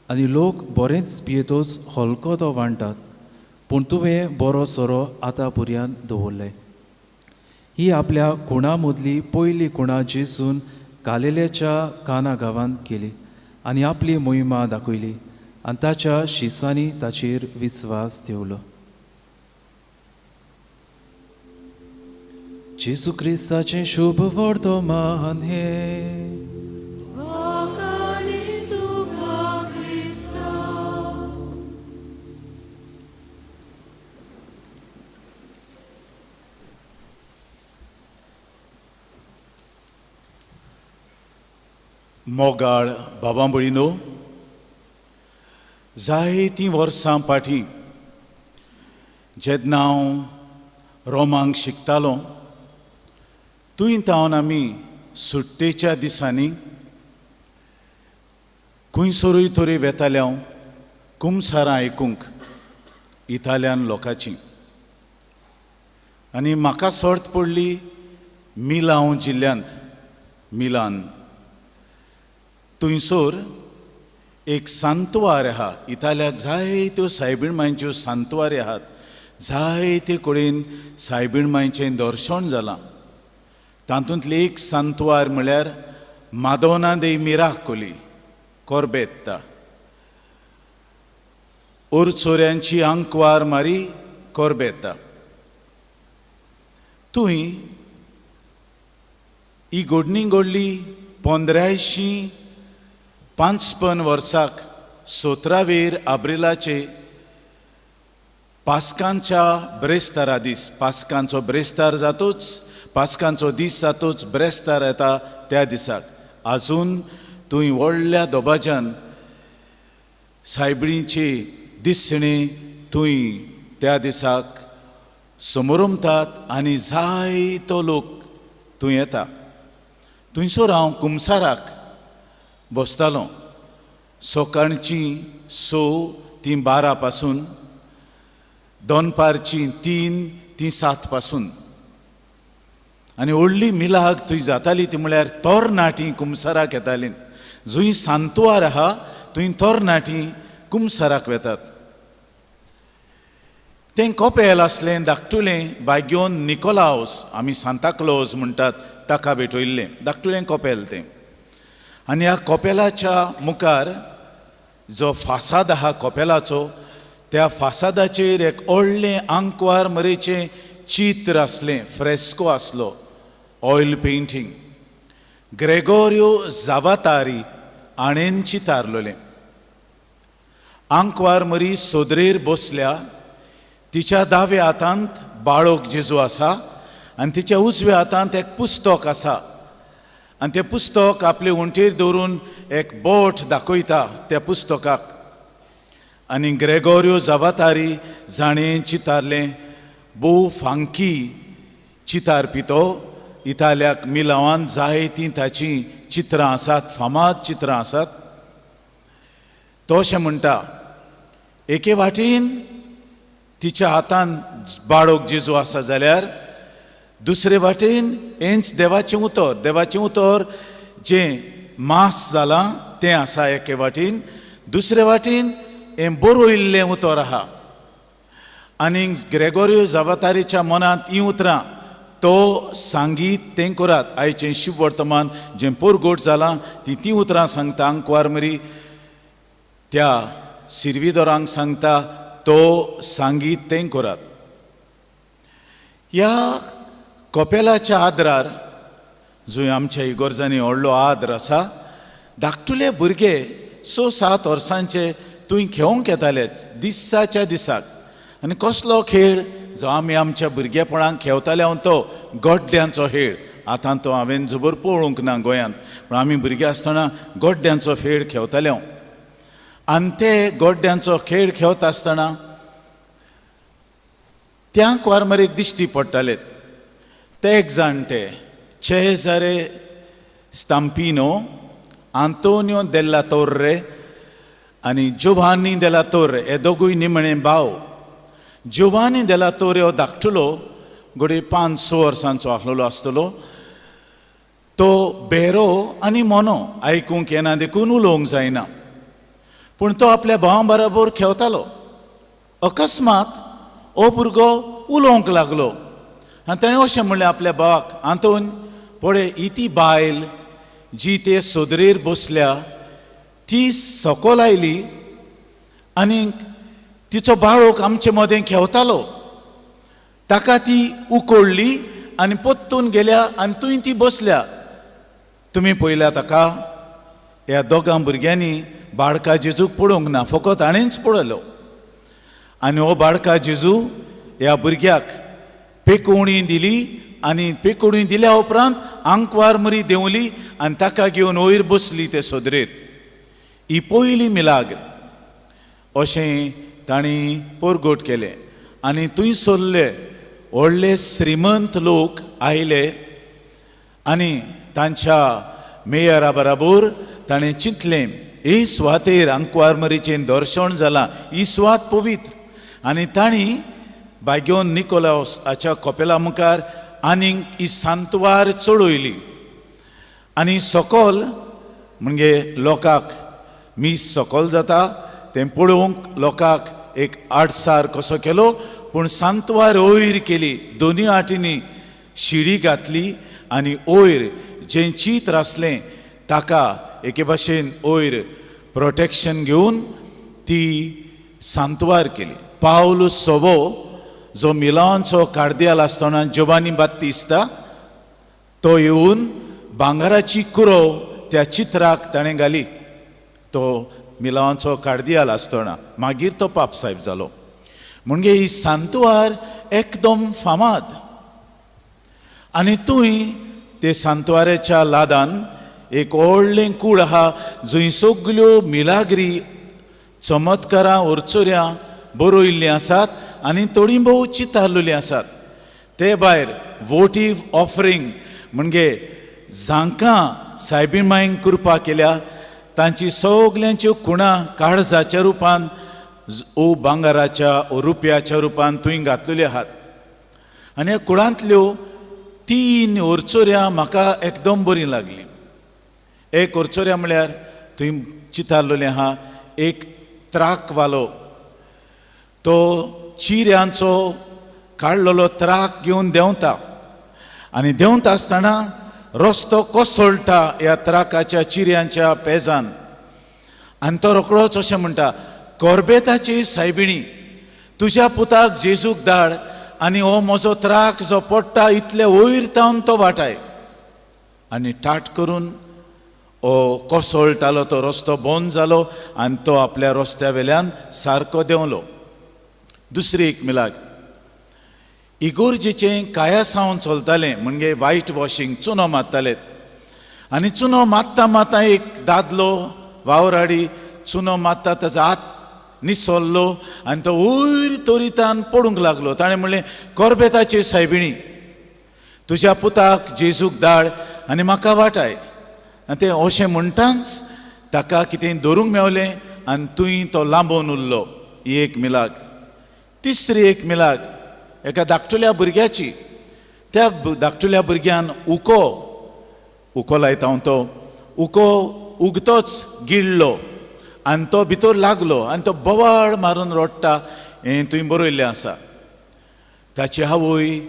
आनी लोक बरेंच पियेतच हलको तो वांट्टात, पूण तुवें बरो सोरो आतां पुरयान दवरले. ही आपल्या खुणा मदली पयली खुणा जेजून गालिलेच्या काना गांवांत केली आनी आपली मोहिमा दाखयली आनी ताच्या शिसांनी ताचेर विस्वास ठेवलो. जेजू क्रिस्ताचें शुभ वर्तमान हें. मोगाळ बाबा भयणीनो, जायतीं वर्सां फाटीं जेन्ना हांव रोमांक शिकतालो थंय तावन आमी सुट्टेच्या दिसांनी खंयसरूय तरी वेताले हांव कुमसारां आयकूंक इतालियान लोकांची. आनी म्हाका सर्त पडली मिलांव जिल्ल्यांत, मिलान. थंयसर एक सांतवार आहा. इतालियाक जायत्यो सायबीण मांयच्यो सांतवारी आहात, जायते कडेन सायबीण मांयचें दर्शन जालां. तातूंतलें एक सांतवार म्हळ्यार मादोना दे मिराकोली, कोर्बेत्ता. ओरचोऱ्यांची आंकवार मारी कोर्बेत्ता. थंय ही घडणी घडली 1555 वर्साक 17 आब्रिलाचे पास्कांच्या ब्रेस्तारा दीस. पास्कांचो ब्रेस्तार जातूच, पास्कांचो दीस जातूच ब्रेस्तार येता त्या दिसाक आजून थंय व्हडल्या दबाज्यान सायबिणीची दिसणी थंय त्या दिसाक समोरमतात आनी जायतो लोक थंय येता. थंयसर हांव कुमसाराक बसतालो. सकाळचीं 6 ती 12 पासून दनपारचीं 3 ती 7 पासून. आनी व्हडली मिलाग थंय जाताली ती म्हळ्यार तरणाटीं कुमसाराक येतालीं. जंय सांतवार आहा थंय तरणाटीं कुमसाराक वेतात. तें कोपेल आसलें धाकटुलें, बायग्योन निकोलावस, आमी सांताक्लोज म्हणटात ताका भेटयल्लें धाकटुलें कोपेल तें. आनी ह्या कोपेलाच्या मुखार जो फासाद आहा कोपेलाचो, त्या फासादाचेर एक व्हडलें आंकवार मरेचें चित्र आसलें, फ्रेस्को आसलो, ऑयल पेंटींग. ग्रेगोरियो जावातारी हाणें चितारलेलें. आंकवार मरी सोदरेर बसल्या, तिच्या दाव्या हातांत बाळक जेजू आसा आनी तिच्या उजव्या हातांत एक पुस्तक आसा. आनी तें पुस्तक आपले वण्टीर दवरून एक बोट दाखयता त्या पुस्तकाक. आनी ग्रेगोरियो जावातारी जाणें चितारलें भोव फांकी चितारपी तो. इतालियाक मिलावान जायतीं ताचीं चित्रां आसात, फामाद चित्रां आसात. तो अशें म्हणटा, एके वाटेन तिच्या हातान बाळक जेजू आसा जाल्यार दुसरे वाटेन हेंच देवाचें उतर, देवाचें उतर जें मास जालां तें आसा एके वाटेन, दुसरे वाटेन हें बरयल्लें उतर आहा. आनी ग्रेगोरियो जावातारीच्या मनांत हीं उतरां तो सांगीत तें करात. आयचें शिववर्तमान जें पोरगोट जालां ती तीं उतरां सांगता. आंकवार मरी त्या सिर्विदोरांक सांगता तो सांगीत तें करात. ह्या कोपेलाच्या आदरार जंय आमच्या इगोर्जांनी व्हडलो आदर आसा, धाकटुले भुरगे 6-7 वर्सांचे थंय खेळोंक येतालेच दिसाच्या दिसाक. आनी कसलो खेळ जो आमी आमच्या भुरगेपणाक खेळताले हांव तो गड्ड्यांचो खेळ. आतां तो हांवें जबर पळोवंक ना गोंयांत, पूण आमी भुरगे आसतना गड्ड्यांचो खेळ खेळताले हांव. आनी ते गड्ड्यांचो खेळ खेळत आसतना त्या कुवारमरेक दिश्टी पडटाले ते एक जाणटे चेजारे स्ताम्पिनो, आंतोनियो देल्ला तोर्रे आनी जोवानी देला तोर्रे हे दोगूय निमणे भाव. जोवानी देला तोर्रे हो धाकटुलो, घडये 5-6 वर्सांचो आसलेलो आसतलो. तो बेरो आनी मोनो, आयकूंक येना देखून उलोवंक जायना, पूण तो आपल्या भावां बरोबर खेळतालो. अकस्मात हो भुरगो उलोवंक लागलो आनी ताणें अशें म्हणलें आपल्या भावाक, आंतोन पळय ही ती बायल जी ते सोदरेर बसल्या ती सकयल आयली आनी तिचो बाळक आमचे मदें खेवतालो, ताका ती उकडली आनी पोत्तून गेल्या आनी थंय ती बसल्या. तुमी पळयल्या ताका? ह्या दोगां भुरग्यांनी बाळका जेजूक पळोवंक ना, फकत हाणेंच पळयलो. आनी हो बाळका जेजू ह्या भुरग्याक पेकोवणी दिली आनी पेकोवणी दिल्या उपरांत आंकवार मरी देंवली आनी ताका घेवन वयर बसली ते सोदरेर. ही पयली मिलाग्र अशें तांणी परगट केलें. आनी थंय सरले व्हडले श्रीमंत लोक आयले आनी तांच्या मेयरा बराबर ताणें चिंतलें, ही सुवातेर आंकवार मरीचें दर्शन जालां, ही सुवात पवित्र. आनी तांणी बायगोन निकोलास हाच्या कपेला मुखार आनीक ही सांतवार चडयली आनी सकल म्हणजे लोकांक मीस सकल जाता तें पळोवंक लोकांक एक आडसार कसो केलो, पूण सांतवार वयर केली, दोनूय आटींनी शिडी घातली आनी वयर जें चित्र आसलें ताका एके भाशेन वयर प्रोटेक्शन घेवन ती सांतवार केली. पावल सोवो जो मिलांचो कार्दियाल आसतना जोवानी बात्तिस्ता तो येवन भांगराची कुरव त्या चित्राक ताणें घाली. तो मिलांचो कार्दियाल आसतना मागीर तो पापसाहेब जालो. म्हणजे ही सांतवार एकदम फामाद. आनी तूंय ते सांतवारेच्या लादान एक व्हडलें कूड आहा जंय सगल्यो मिलाग्री चमत्कारां ओरचोऱ्यां बरयल्लीं आसात आनी थोडीं भोव चितारलेलीं आसात. ते भायर वोटीव ऑफरींग म्हणजे जांकां सायबीण मायन कृपा केल्या तांची सगल्यांच्यो खुणां काळजाच्या रुपान ओ भांगराच्या ओ रुपयाच्या रुपान थंय घातलेल्यो आहात. आनी ह्या कुळांतल्यो तीन ओरचोऱ्यां म्हाका एकदम बरीं लागलीं. एक ओरचोऱ्या म्हळ्यार थंय चितारलेलें आहा एक त्राकवालो, तो चिऱ्यांचो काडलेलो त्राक घेवन देंवता आनी देंवता आसतना रस्तो कोसळटा ह्या त्राकाच्या चिऱ्यांच्या पेजान आनी तो रोकडोच अशें म्हणटा, कोरबेताची सायबिणी तुज्या पुताक जेजूक धाड आनी हो म्हजो त्राक जो पडटा इतले वयर तावन तो वाटाय. आनी टाट करून ओ कोसळटालो तो रस्तो बंद जालो आनी तो आपल्या रस्त्या वेल्यान सारको देंवलो. दुसरी एक मिलाग इगोर्जेचें कायासावन चलतालें म्हणजे वायट वॉशींग, चुनो मारताले आनी चुनो मारता मारता एक दादलो वावराडी चुनो मारता ताजो हात निसरलो आनी तो वयर तोरितान पडूंक लागलो. ताणें म्हणलें, कोरबेताची सायबिणी तुज्या पुताक जेजूक धाड आनी म्हाका वाटाय. आनी तें अशें म्हणटाच ताका कितें धरूंक मेवलें आनी तुंय तो लांबोवन उरलो. ही एक मिलाग. तिसरी एक मिलाग एका धाकटुल्या भुरग्याची. त्या धाकटुल्या भुरग्यान उको उको लायता हांव तो उको उगतोच गिळ्ळो आनी तो भितर लागलो आनी तो बोवाळ मारून रडटा हें तुवें बरयल्लें आसा. ताची आवय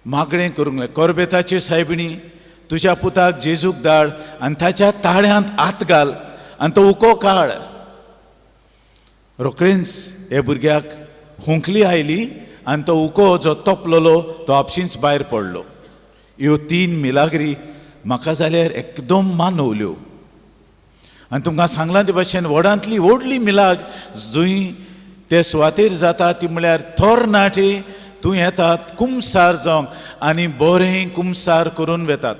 मागणें करूंक लागली, कोरबेताची सायबिणी तुज्या पुताक जेजूक धाड आनी ताच्या ताळ्यांत हात घाल आनी तो उको काड. रोखडेंच हे भुरग्याक हुंकली आयली आनी तो उको जो तोपलेलो तो आपशींच भायर पडलो. ह्यो तीन मिलाग्री म्हाका जाल्यार एकदम मानवल्यो. आनी तुमकां सांगलां ते भाशेन व्हडांतली व्हडली मिलाग जंय ते सुवातेर जाता ती म्हळ्यार थोरनाटे तूं येतात कुमसार जावंक आनी बरें कुमसार करून वेतात.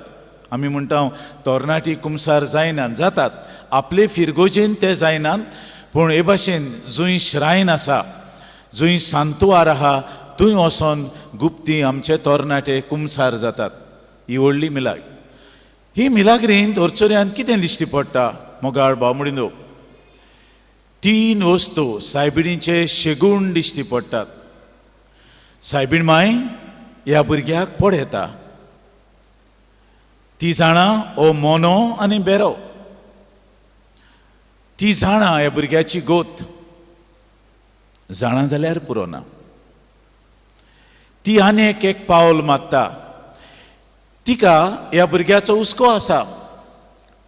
आमी म्हणटा तरणाटी कुमसार जायनात, जातात आपले फिरगोजेन ते जायनात, पूण हे भाशेन जंय श्रायन आसा जंय सांतुवार आहा थंय वचोन गुप्ती आमचे तरणाटे कुमसार जातात. ही व्हडली मिलाग. ही मिलाग्रींत ओरचोऱ्यांत कितें दिश्टी पडटा मोगाळ भाव-भयणींनो? तीन वस्तू सायबिणीचे शेगूण दिश्टी पडटात. सायबीण माय ह्या भुरग्याक पळयता, ती जाणा ओ मोनो आनी बेरो, ती जाणा ह्या भुरग्याची गोत, जाणा जाल्यार पुरो ना. ती आनी एक एक पावल मारता, तिका ह्या भुरग्याचो हुस्को आसा,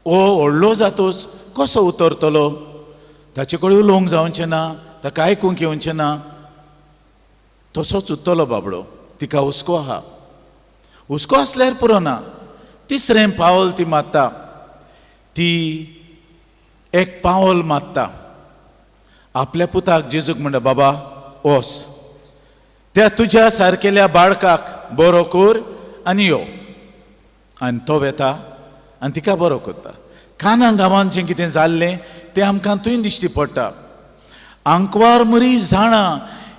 ओ व्हडलो जातोच कसो उतरतलो, ताचे कडेन उलोवंक जावचें ना, ताका आयकूंक येवचें ना, तसोच उरतलो बाबडो, तिका हुस्को आहा. हुस्को आसल्यार पुरो ना. तिसरें पावल ती मारता, ती एक पावल मारता आपल्या पुताक जेजूक म्हणटा, बाबा वोस त्या तुज्या सारकेल्या बाळकाक बरो कर आनी यो. आनी तो वेता आनी तिका बरो करता. काना गांवांत जें कितें जाल्लें तें आमकां थंय दिश्टी पडटा. आंकवार मरी जाणा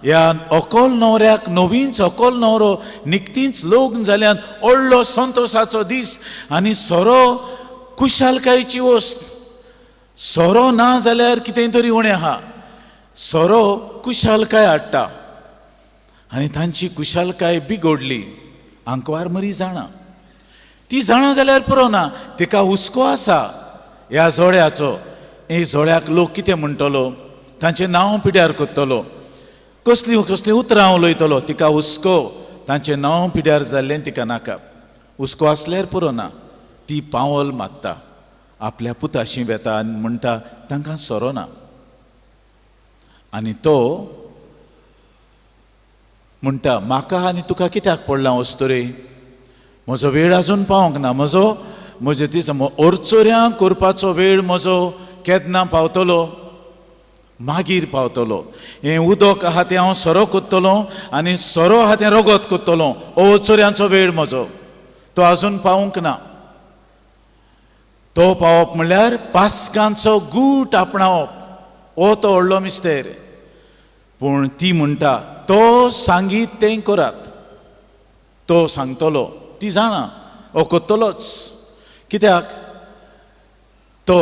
ह्या अकोल न्हवऱ्याक नवीच अकोल न्हवरो निकतीच लग्न जाल्यान व्हडलो संतोशाचो दीस आनी सोरो खुशालकायेची वस्त. सोरो ना जाल्यार कितें तरी उणें आहा. सोरो खुशालकाय हाडटा आनी तांची खुशालकाय बिगडली. आंकवार मरी जाणा, ती जाणा जाल्यार पुरो ना, तिका हुस्को आसा ह्या जोड्याचो. हे जोड्याक लोक कितें म्हणटलो, तांचें नांव पिड्यार करतलो, कसलीं कसलीं उतरां उलयतलो. तिका हुस्को, तांचें नांव पिड्यार जाल्लें तिका नाका. हुस्को आसल्यार पुरो ना, ती पावल मारता, आपल्या पुताशी वेता आनी म्हणटा तांकां सोरो ना. आनी तो म्हणटा म्हाका आनी तुका कित्याक पडलां वस्तुरे, म्हजो वेळ आजून पावंक ना, म्हजो म्हजे ती अरचोऱ्यां करपाचो वेळ म्हजो केन्ना पावतलो, मागीर पावतलो. हें उदक आहा तें हांव सोरो कोत्तलो आनी सोरो आहा तें रगत कोत्तलो. अवचोऱ्यांचो वेळ म्हजो तो आजून पावूंक ना. तो पावप म्हणल्यार पास्कांचो गूट आपणावप, हो तो व्हडलो मिस्तेर. पूण ती म्हणटा तो सांगीत तें करात, तो सांगतलो, ती जाणा हो कोत्तलोच. कित्याक तो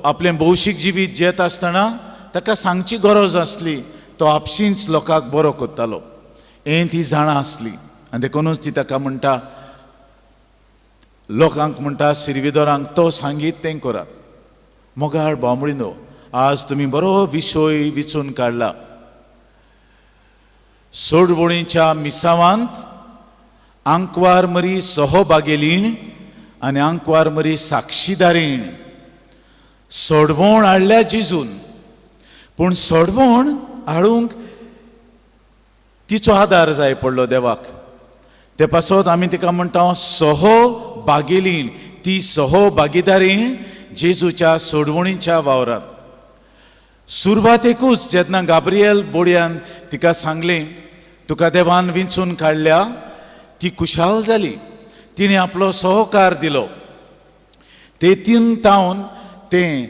आपलें भौशीक जिवीत जियेता आसतना ताका सांगची गरज आसली, तो आपशींच लोकांक बरो कोत्तालो हें ती जाणा आसली. आनी देखूनच ती ताका म्हणटा, लोकांक म्हणटा, सिर्विदोरांक तो सांगीत तें करात. मोगाळ बांबळीनो, आज तुमी बरो विशय विचून काडला. सोडवणीच्या मिसावांत आंकवार मरी सहभागेलीण आनी आंकवार मरी साक्षीदारीण. सोडवण हाडल्या जेजून, पूण सोडवण हाडूंक तिचो आदार जाय पडलो देवाक. ते पासत आमी तिका म्हणटा सहभागेलीण. ती सहभागीदारीण जेजूच्या सोडवणीच्या वावरांत. सुरवातेकूच जेन्ना गाब्रियल बोडयान तिका सांगलें तुका देवान विंचून काडल्या, ती खुशाल जाली. तिणें आपलो सहकार दिलो. ते तीन तावन तें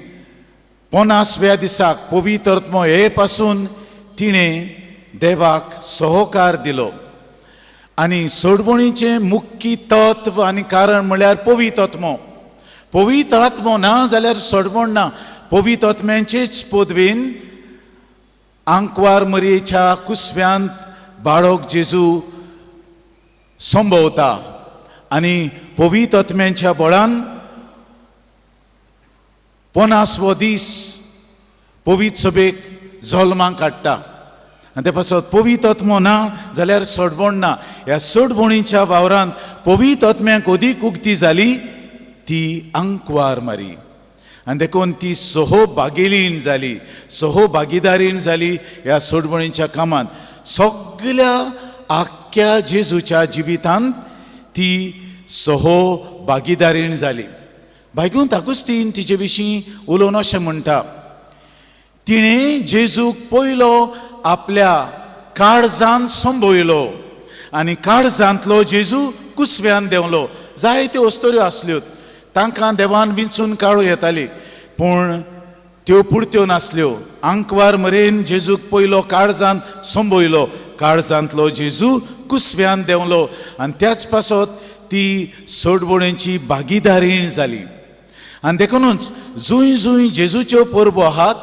50व्या दिसाक पवित्र आत्मो हे पासून तिणें देवाक सहकार दिलो. आनी सोडवणीचें मुख्य तत्व आनी कारण म्हणल्यार पवित्र आत्मो. पवित्र आत्मो ना जाल्यार सोडवण ना. पवित्र आत्म्यांचेच पदवेन आंकवार मरयेच्या कुसव्यांत बाळक जेजू संभवता आनी पवित्र आत्म्यांच्या बळान 50वो दीस पवित्र सभेक जल्माक काडटा. आनी ते पासत पवित्र आत्मो ना जाल्यार सोडवण ना. ह्या सोडवणीच्या वावरांत पवित्र आत्म्याक अदीक उक्ती जाली ती आंकवार मारी आनी देखून ती सहभागेलीण जाली, सहभागीदारीण जाली ह्या सोडवणीच्या कामांत. सगल्या आख्ख्या जेजूच्या जिवितांत ती सहभागीदारीण जाली. बायगून आगुस्तीन तिचे विशीं उलोवन अशें म्हणटा, तिणें जेजूक पयलो आपल्या काळजान संबयलो आनी काळजांतलो जेजू कुसव्यान देंवलो. जायत्यो अस्तोऱ्यो आसल्यो, तांकां देवान विंचून काडूं येताली, पूण त्यो पुरत्यो नासल्यो. आंकवार मरेन जेजूक पयलो काळजान संबयलो, काळजांतलो जेजू कुसव्यान देंवलो आनी त्याच पासत ती सोडवणेची भागीदारीण जाली. आनी देखूनच जूंय जूंय जेजूच्यो परबो आहात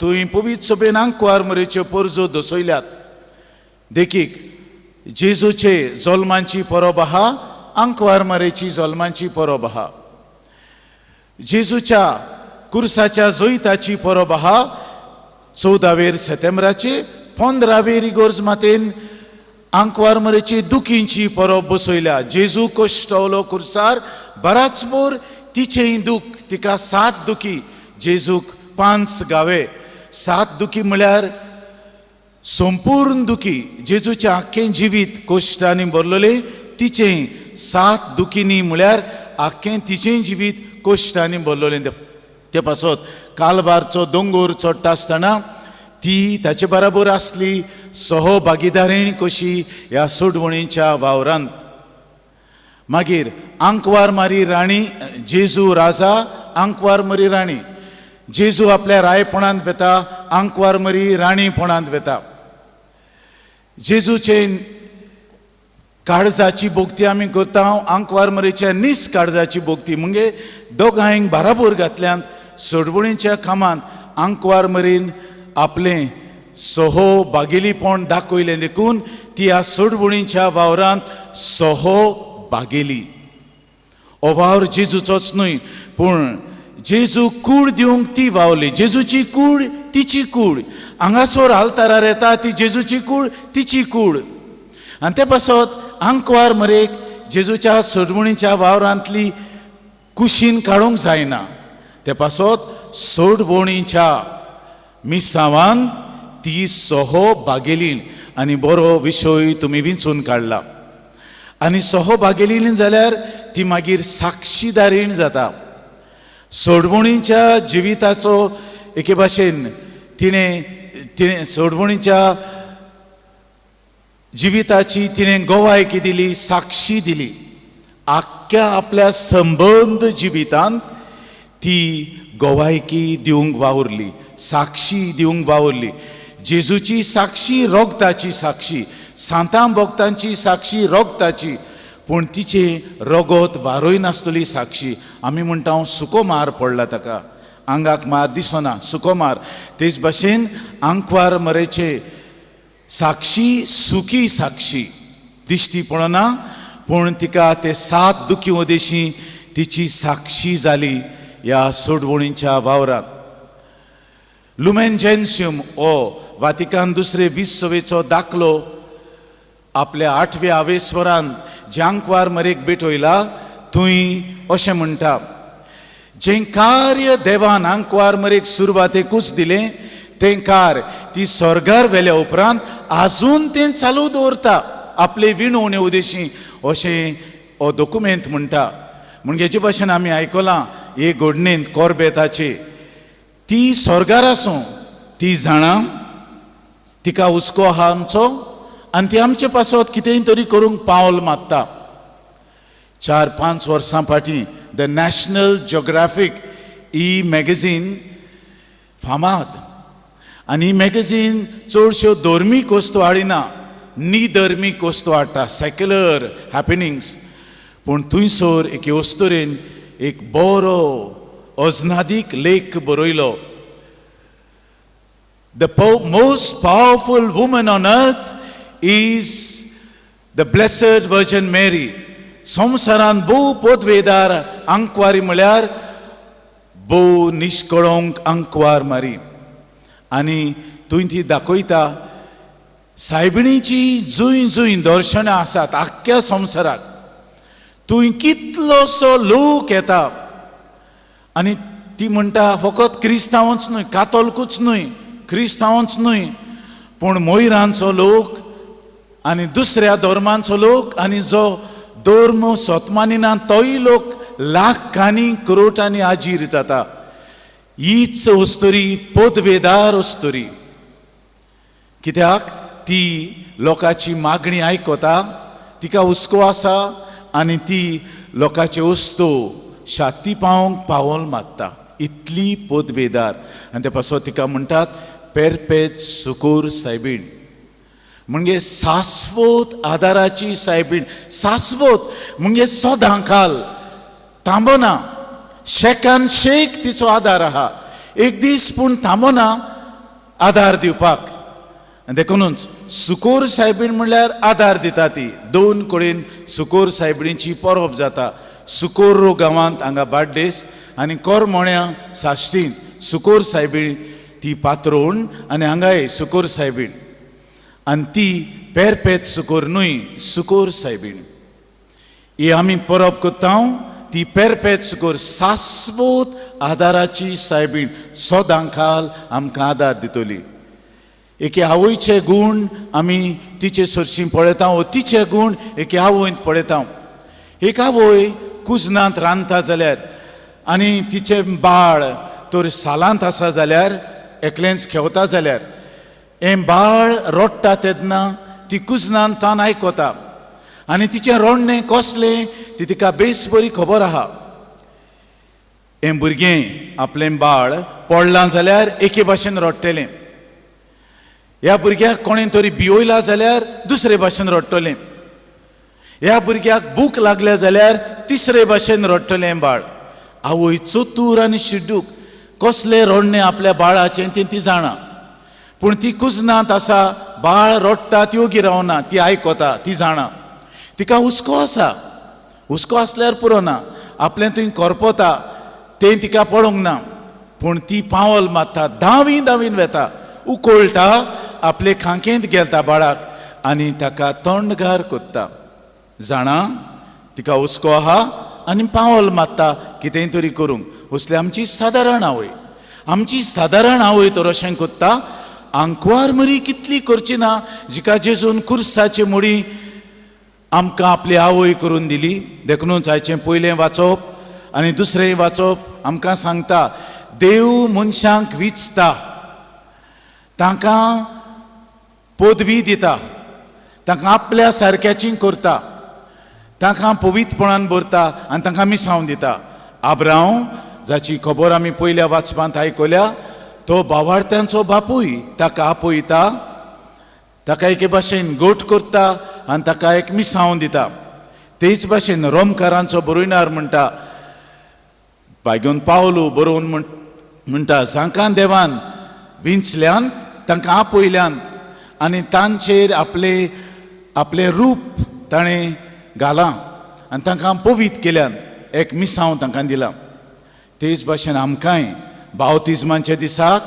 थंय पवित्र सभेन आंकवार मरेच्यो परजो दसयल्यात. देखीक जेजूचे जल्मांची परब आहा, आंकवार मरेची जल्मांची परब आहा. जेजूच्या कुर्साच्या जैताची परब आहा 14 सप्टेंबराचे, 15 इगोर्ज मातेन आंकवार मरेची दुखींची परब बसयल्या. जेजू कश्टवलो कुर्सार बराच बोर तिचेंय दूख, तिका 7 दुखी, जेजूक 5 गावे. 7 दुखी म्हळ्यार संपूर्ण दुखी. जेजूचें आख्खें जिवीत कश्टांनी भरलेलें, तिचें 7 दुखींनी म्हळ्यार आख्खें तिचें जिवीत कश्टांनी भरलेलें. ते पासत कालवारचो दोंगोर चडटा आसतना ती ताचे बराबर आसली, सहभागीदारीण कशी ह्या सोडवणीच्या वावरांत. मागीर आंकवार मारी राणी, जेजू राजा, आंकवार मरी राणी. जेजू आपल्या रायपणांत वेता, आंकवार मरी राणीपणांत वेता. जेजूचे काळजाची भोक्ती आमी करता, आंकवार मरेच्या नीस काळजाची भोक्ती. म्हणजे दोगांयक बाराबोर घातल्यान सोडवणीच्या कामांत आंकवार मरेन आपलें सोहो बागेलीपण दाखयलें, देखून ती ह्या सोडवणीच्या वावरांत सोहो बागेली. हो वावर जेजूचोच न्हय, पूण जेजू कूड दिवंक ती वावली. जेजूची कूड तिची कूड, हांगासर आल्तारार येता ती जेजूची कूड तिची कूड. आनी ते पासत आंकवार मरेक जेजूच्या सोडवणीच्या वावरांतली कुशीन काडूंक जायना. ते पासत सोडवणीच्या मिसावान ती सोहो बागेलीन. आनी बरो विशय तुमी विंचून काडला. आनी सोहो बागेलीन जाल्यार ती मागीर साक्षीदारीण जाता. सोडवणीच्या जिविताचो एके भाशेन तिणें तिणें सोडवणीच्या जिविताची तिणें गवायकी दिली, साक्षी दिली. आख्ख्या आपल्या संबंद जिवितांत ती गवायकी दिवंक वावुरली, साक्षी दिवंक वावुरली. जेजूची साक्षी रोगताची साक्षी, सांतां भक्तांची साक्षी रोगताची, पूण तिचें रगत वारय नासतली साक्षी. आमी म्हणटा सुको मार पडला ताका, आंगाक मार दिसना, सुको मार. तेच भाशेन आंकवार मरेचे साक्षी सुकी साक्षी दिश्टी पडना, पूण तिका ते सात दुखी उदेशी तिची साक्षी जाली ह्या सोडवणीच्या वावरांत. लुमेन जेन्सियम हो वातिकान दुसरे विसवेचो दाखलो आपल्या आठव्या आवेस्वरान ज्यांकवार मरेक भेटयला. थंय अशें म्हणटा, जें कार्य देवान आंकवार मरेक सुरवातेकूच दिलें तें कार्य ती स्वर्गार व्हेल्या उपरांत आजून तें चालू दवरता आपले विणवणे उदेशी, अशें हो दोकुमेंत म्हणटा. म्हणजे जे भाशेन आमी आयकलां हे घडणेंत कोरबेताचे, ती स्वर्गार आसूं ती जाणा, तिका हुस्को आहा आमचो आनी ती आमचे पासत कितेंय तरी करूंक पावल मारता. 4-5 वर्सां फाटीं the national geographic he magazine फामाद, आनी ही मॅगझीन चडश्यो धर्मीक वस्तू हाडिना, निधर्मीक वस्तू हाडटा, सेक्युलर हॅपनिंग्स. पूण थंयसर एके वस्तुरेन एक बरो अजनादीक लेख बरयलो. The most powerful woman on earth is the Blessed Virgin Mary. संवसारांत भोव पदवेदार आंकवारी म्हळ्यार भोव निश्कळोंक आंकवार मारी. आनी थंय ती दाखयता सायबिणीची जंय जंय दर्शनां आसात आख्ख्या संवसाराक, थंय कितलोसो लोक येता. आनी ती म्हणटा फकत क्रिस्तांवच न्हय, कातोलकूच न्हय, क्रिस्तांवच न्हय, पूण मोयरांचो लोक आनी दुसऱ्या धर्मांचो लोक आनी जो धर्म सोतमानिना तोय लोक लाखांनी करोटांनी हाजीर जाता. हीच अस्तुरी पदवेदार अस्तुरी, कित्याक ती लोकांची मागणी आयकता, तिका हुस्को आसा आनी ती लोकांचे वस्तू शाती पावोवंक पावल मारता. इतली पदवेदार. आनी ते पासत तिका म्हणटात पेरपेत सुकूर सायबीण, म्हणजे सास्वत आदाराची सायबीण. सास्वत म्हणजे सदां काल थांबना, शेकान शेक तिचो आदार आहा, एक दीस पूण थांबना आदार दिवपाक. आनी देखूनच सुकोर सायबीण म्हणल्यार आदार दिता ती. दोन कडेन सुकोर सायबिणीची परब जाता, सुकोर्रो गांवांत हांगा बाड्डेस आनी कोरमोण्या साश्टींत सुकोर सायबीण ती पात्रोण, आनी हांगाय सुकोर सायबीण. आनी ती पेरपेत सुकोर न्हय, सुकोर सायबीण. ही आमी परब करता ती पेरपेत सुकोर सास्वत आदाराची सायबीण, सदां काल आमकां आदार दितली. एके आवयचे गूण आमी तिचे सरशीं पळयता वो तिचे गूण एके आवयंत पळयता. एक आवय कुजनांत रांदता जाल्यार आनी तिचें बाळ तर सालांत आसा जाल्यार, एकलेंच खेवता जाल्यार, हें बाळ रडटा तेन्ना ती कुजनांत तान आयकता आनी तिचें रडणें कसलें ती तिका बेस बरी खबर आहा. हें भुरगें आपलें बाळ पडलां जाल्यार एके भाशेन रडटलें, ह्या भुरग्याक कोणें तरी भिवयला जाल्यार दुसरे भाशेन रडटलें. ह्या भुरग्याक भूक लागल्या जाल्यार तिसरे भाशेन रडटलें बाळ. आवय चतूर आनी शिड्डूक, कसलें रडणें आपल्या बाळाचें तें ती जाणा. पूण ती कुजनांत आसा, बाळ रडटा ती ओगी रावना, ती आयकता, ती जाणा. तिका हुस्को आसा, हुस्को आसल्यार पुरो ना, आपलें थंय करपता तें तिका पळोवंक ना. पूण ती पावल मारता, धांवी धांवीन वेता, उकळटा, आपले खांकेंत गेलता बाळाक आनी ताका तोंडगार कोत्ता. जाणा तिका हुस्को आहा आनी पावल मारता कितेंय तरी करूंक. उसले आमची सादारण आवय, आमची सादारण आवय तर अशें कोत्ता. आंकवार मरी कितली करची ना, जिका जेजून कुर्साचे मुडी आमकां आपली आवय करून दिली. देखूनच आयचें पयलें वाचप आनी दुसरें वाचप आमकां सांगता, देव मनशांक विचता, तांकां पदवी दिता, तांकां आपल्या सारक्याची करता, तांकां पवित्रपणान भरता आनी तांकां मिसावन दिता. आब्रांव जाची खबर आमी पयल्या वाचपांत आयकल्या, तो बावार्थ्यांचो बापूय ताका आपयता, ताका एके भाशेन गोट करता आनी ताका एक मिसावन दिता. तेच भाशेन रोमकारांचो बरोयणार म्हणटा, बायगून पावलो बरोवन म्हणटा, जांकां देवान विंचल्यान तांकां आपयल्यान आनी तांचेर आपले आपलें रूप ताणें घालां आनी तांकां पवीत केल्यान, एक मिसांव तांकां दिलां. तेच भाशेन आमकांय बावतिज्माच्या दिसाक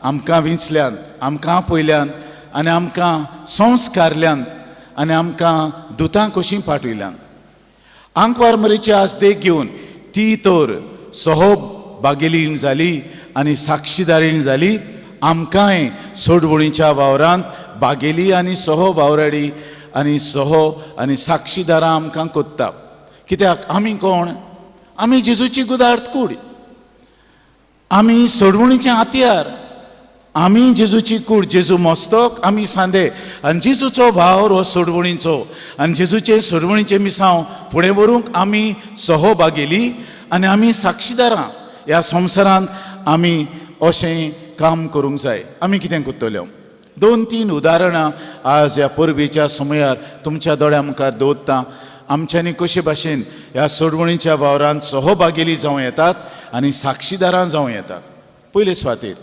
आमकां विंचल्यान, आमकां आपयल्यान आनी आमकां संस्कारल्यान आनी आमकां दुतां कशीं पाठयल्यान. आंकवार मरीची आज देख घेवन ती तर सहो बागेलीण जाली आनी साक्षीदारीण जाली. आमकांय सोडवणीच्या वावरांत बागेली आनी सहो वावराडी आनी सहो आनी साक्षीदारां आमकां कोत्ता. कित्याक आमी कोण? आमी जेजूची गुदार्थ कूड, आमी सोडवणीचें हातयार, आमी जेजूची कूड. जेजू मस्तक, आमी सांदे, आनी जेजूचो वावर हो सोडवणीचो आनी जेजूचे सोडवणीचें मिसांव फुडें व्हरूंक आमी सहो बागेली आनी आमी साक्षीदारां. ह्या संवसारांत आमी अशें काम करूंक जाय. आमी कितें करतल्यो? दोन तीन उदाहरणां आज ह्या परबेच्या समयार तुमच्या दोळ्या मुखार दवरता. आमच्यांनी कशे भाशेन ह्या सोडवणीच्या वावरांत सहभागेली जावं येतात आनी साक्षीदारां जावं येतात. पयले सुवातेर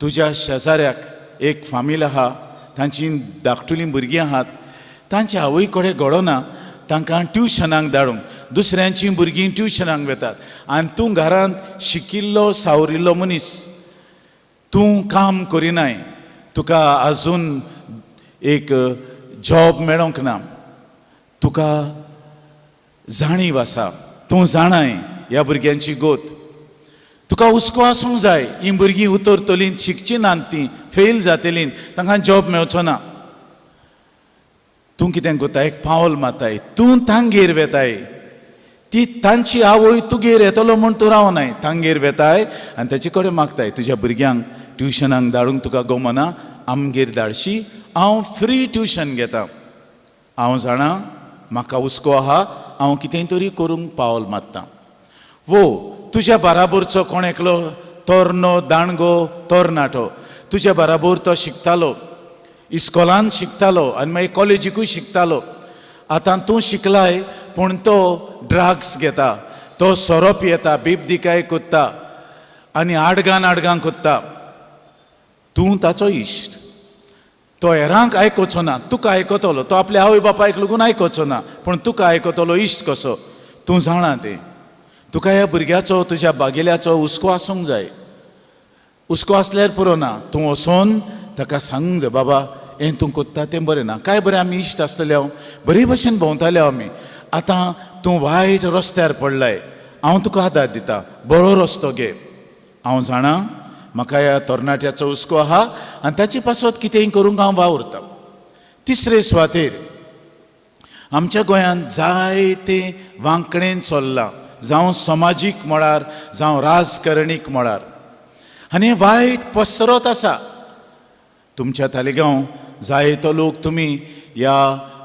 तुज्या शेजाऱ्याक एक फामील आहा, तांची धाकटुलीं भुरगीं आहात, तांच्या आवय कडेन घडोना तांकां ट्युशनाक धाडूंक. दुसऱ्यांचीं भुरगीं ट्युशनाक वेतात आनी तूं घरांत शिकिल्लो सावरिल्लो मनीस, तूं काम करिनाय, तुका आजून एक जॉब मेळोंक ना, तुका जाणीव आसा, तूं जाणाय ह्या भुरग्यांची गोत, तुका हुस्को आसूंक जाय हीं भुरगीं उतरतलीं, शिकची नात, तीं फेल जातलीं, तांकां जॉब मेळचो ना. तूं कितें करता? एक पावल मारताय, तूं तांगेर वेताय, ती तांची आवय तुगेर येतलो म्हूण तूं रावनाय, तांगेर वेताय आनी ताचे कडेन मागताय, तुज्या भुरग्यांक ट्युशनाक धाडूंक तुका गमना, आमगेर धाडशी, हांव फ्री ट्युशन घेता, हांव जाणा म्हाका हुस्को आहा, हांव कितें तरी करूंक पावल मारता. वो तुज्या बाराबरचो कोण एकलो तरनो दाणगो तरणाटो तुज्या बाराबर तो शिकतालो, इस्कॉलान शिकतालो आनी मागीर कॉलेजीकूय शिकतालो. आतां तूं शिकलाय पूण तो ड्रग्स घेता, तो सोरो पियेता, बेबदिकाय कोत्ता आनी आडगान आडगां कोत्ता. तूं ताचो इश्ट, तो हेरांक आयकोचो ना, तुका आयकतलो, तो आपल्या आवय बापायक लागून आयकोचो ना पूण तुका आयकतलो इश्ट कसो. तूं जाणा तें, तुका ह्या भुरग्याचो तुज्या बागेल्याचो हुस्को आसूंक जाय. हुस्को आसल्यार पुरो ना, तूं वचोन ताका सांगूंक जाय, बाबा हें तूं कोत्ता तें बरें ना. काय बरें आमी इश्ट आसतले, हांव बरे भशेन भोंवताले आमी, आतां तूं वायट रस्त्यार पडलाय, हांव तुका आदार दिता, बरो रस्तो घे. हांव जाणा म्हाका ह्या तरणाट्याचो हुस्को आहा आनी ताचे पासत कितेंय करूंक हांव वावुरतां. तिसरे सुवातेर आमच्या गोंयांत जायते वांकडेन चल्लां, जावं समाजीक मळार जावं राजकारणीक मळार, आनी हें वायट पसरत आसा. तुमच्या तालिगांव जायतो लोक तुमी ह्या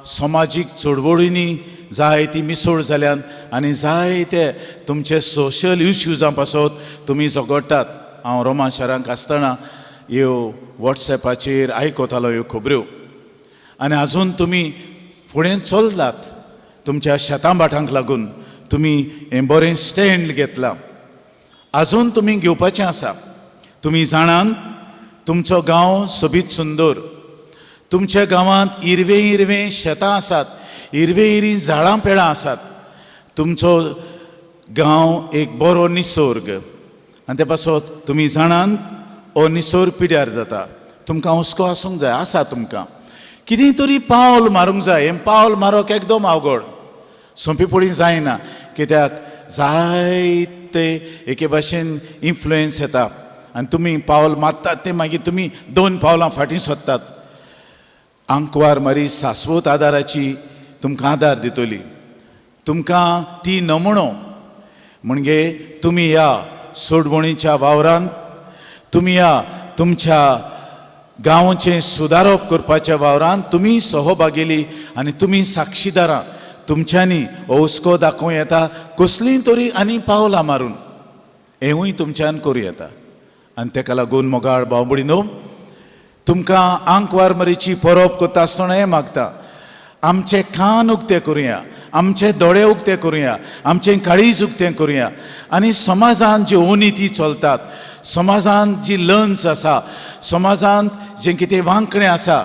समाजीक चळवळींनी जायती मिसळ जाल्यान आनी जायते तुमचे सोशल इश्यूजां पासत तुमी झगडटात. हांव रोमा शारांत आसतना ह्यो वॉट्सएपाचेर आयकतालो ह्यो खबऱ्यो आनी आजून तुमी फुडें चल्लात. तुमच्या शेतां भाटांक लागून तुमी हें बरें स्टँड घेतलां, आजून तुमी घेवपाचें आसा. तुमी जाणात तुमचो गांव सोबीत सुंदर, तुमच्या गांवांत हिरवें हिरवें शेतां आसात, हिरवीं हिरवीं झाडां पेडां आसात. तुमचो गांव एक बरो निसर्ग आनी ते पासत तुमी जाणात हो निसर्ग पिड्यार जाता. तुमकां हुस्को आसूंक जाय, आसा तुमकां कितें तरी पावल मारूंक जाय. हें पावल मारप एकदम अवघड, सोंपेपणी जायना, कित्याक जायते एके भाशेन इन्फ्लुयन्स येता आनी तुमी पावल मारतात तें मागीर तुमी दोन पावलां फाटीं सोदतात. आंकवार मारी शाश्वत आदाराची तुमकां आदार दितली, तुमकां ती नमुणो म्हणजे तुमी ह्या सोडवणीच्या वावरांत, तुमी ह्या तुमच्या गांवचें सुदारप करपाच्या वावरांत तुमी सहभागेली आनी तुमी साक्षीदारां. तुमच्यांनी हो हुस्को दाखोवं येता कसलीं तरी आनी पावलां मारून, हेंवूय तुमच्यान करूं येता. आनी तेका लागून मोगाळ भाव भयणीनो, तुमकां आंकवार मरीची परब करता आसतना हें मागता, आमचे कान उक्ते करुया, आमचे दोळे उक्ते करुया, आमचें काळीज उक्तें करुया आनी समाजांत ज्यो अनिती चलतात, समाजांत जी लंच आसा, समाजांत जें कितें वांकणें आसा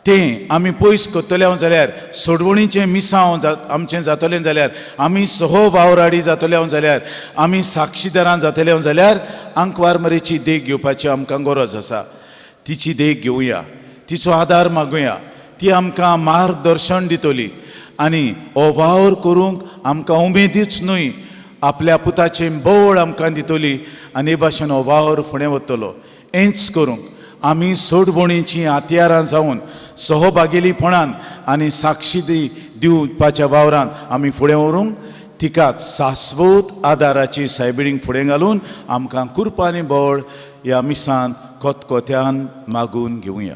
तें आमी पयस करतले जाल्यार, सोडवणीचें मिसांव आमचें जातलें जाल्यार, आमी सह वावराडी जातले जाल्यार, आमी साक्षीदारां जातले जाल्यार आंकवार मरेची देख घेवपाची आमकां गरज आसा. तिची देख घेवया, तिचो आदार मागुया, ती आमकां मार्गदर्शन दितली आनी हो वावर करूंक आमकां उमेदीच न्हय आपल्या पुताचें बळ आमकां दितली आनी हे भाशेन हो वावर फुडें वतलो. हेंच करूंक आमी सोडवणीचीं हत्यारां जावन सहभागेलीपणान आनी साक्षी दिवपाच्या वावरान आमी फुडें व्हरूंक तिका शाश्वत आदाराची सायबिणीक फुडें घालून आमकां कृपा आनी बळ ह्या मिसान खतखत्यान मागून घेवया.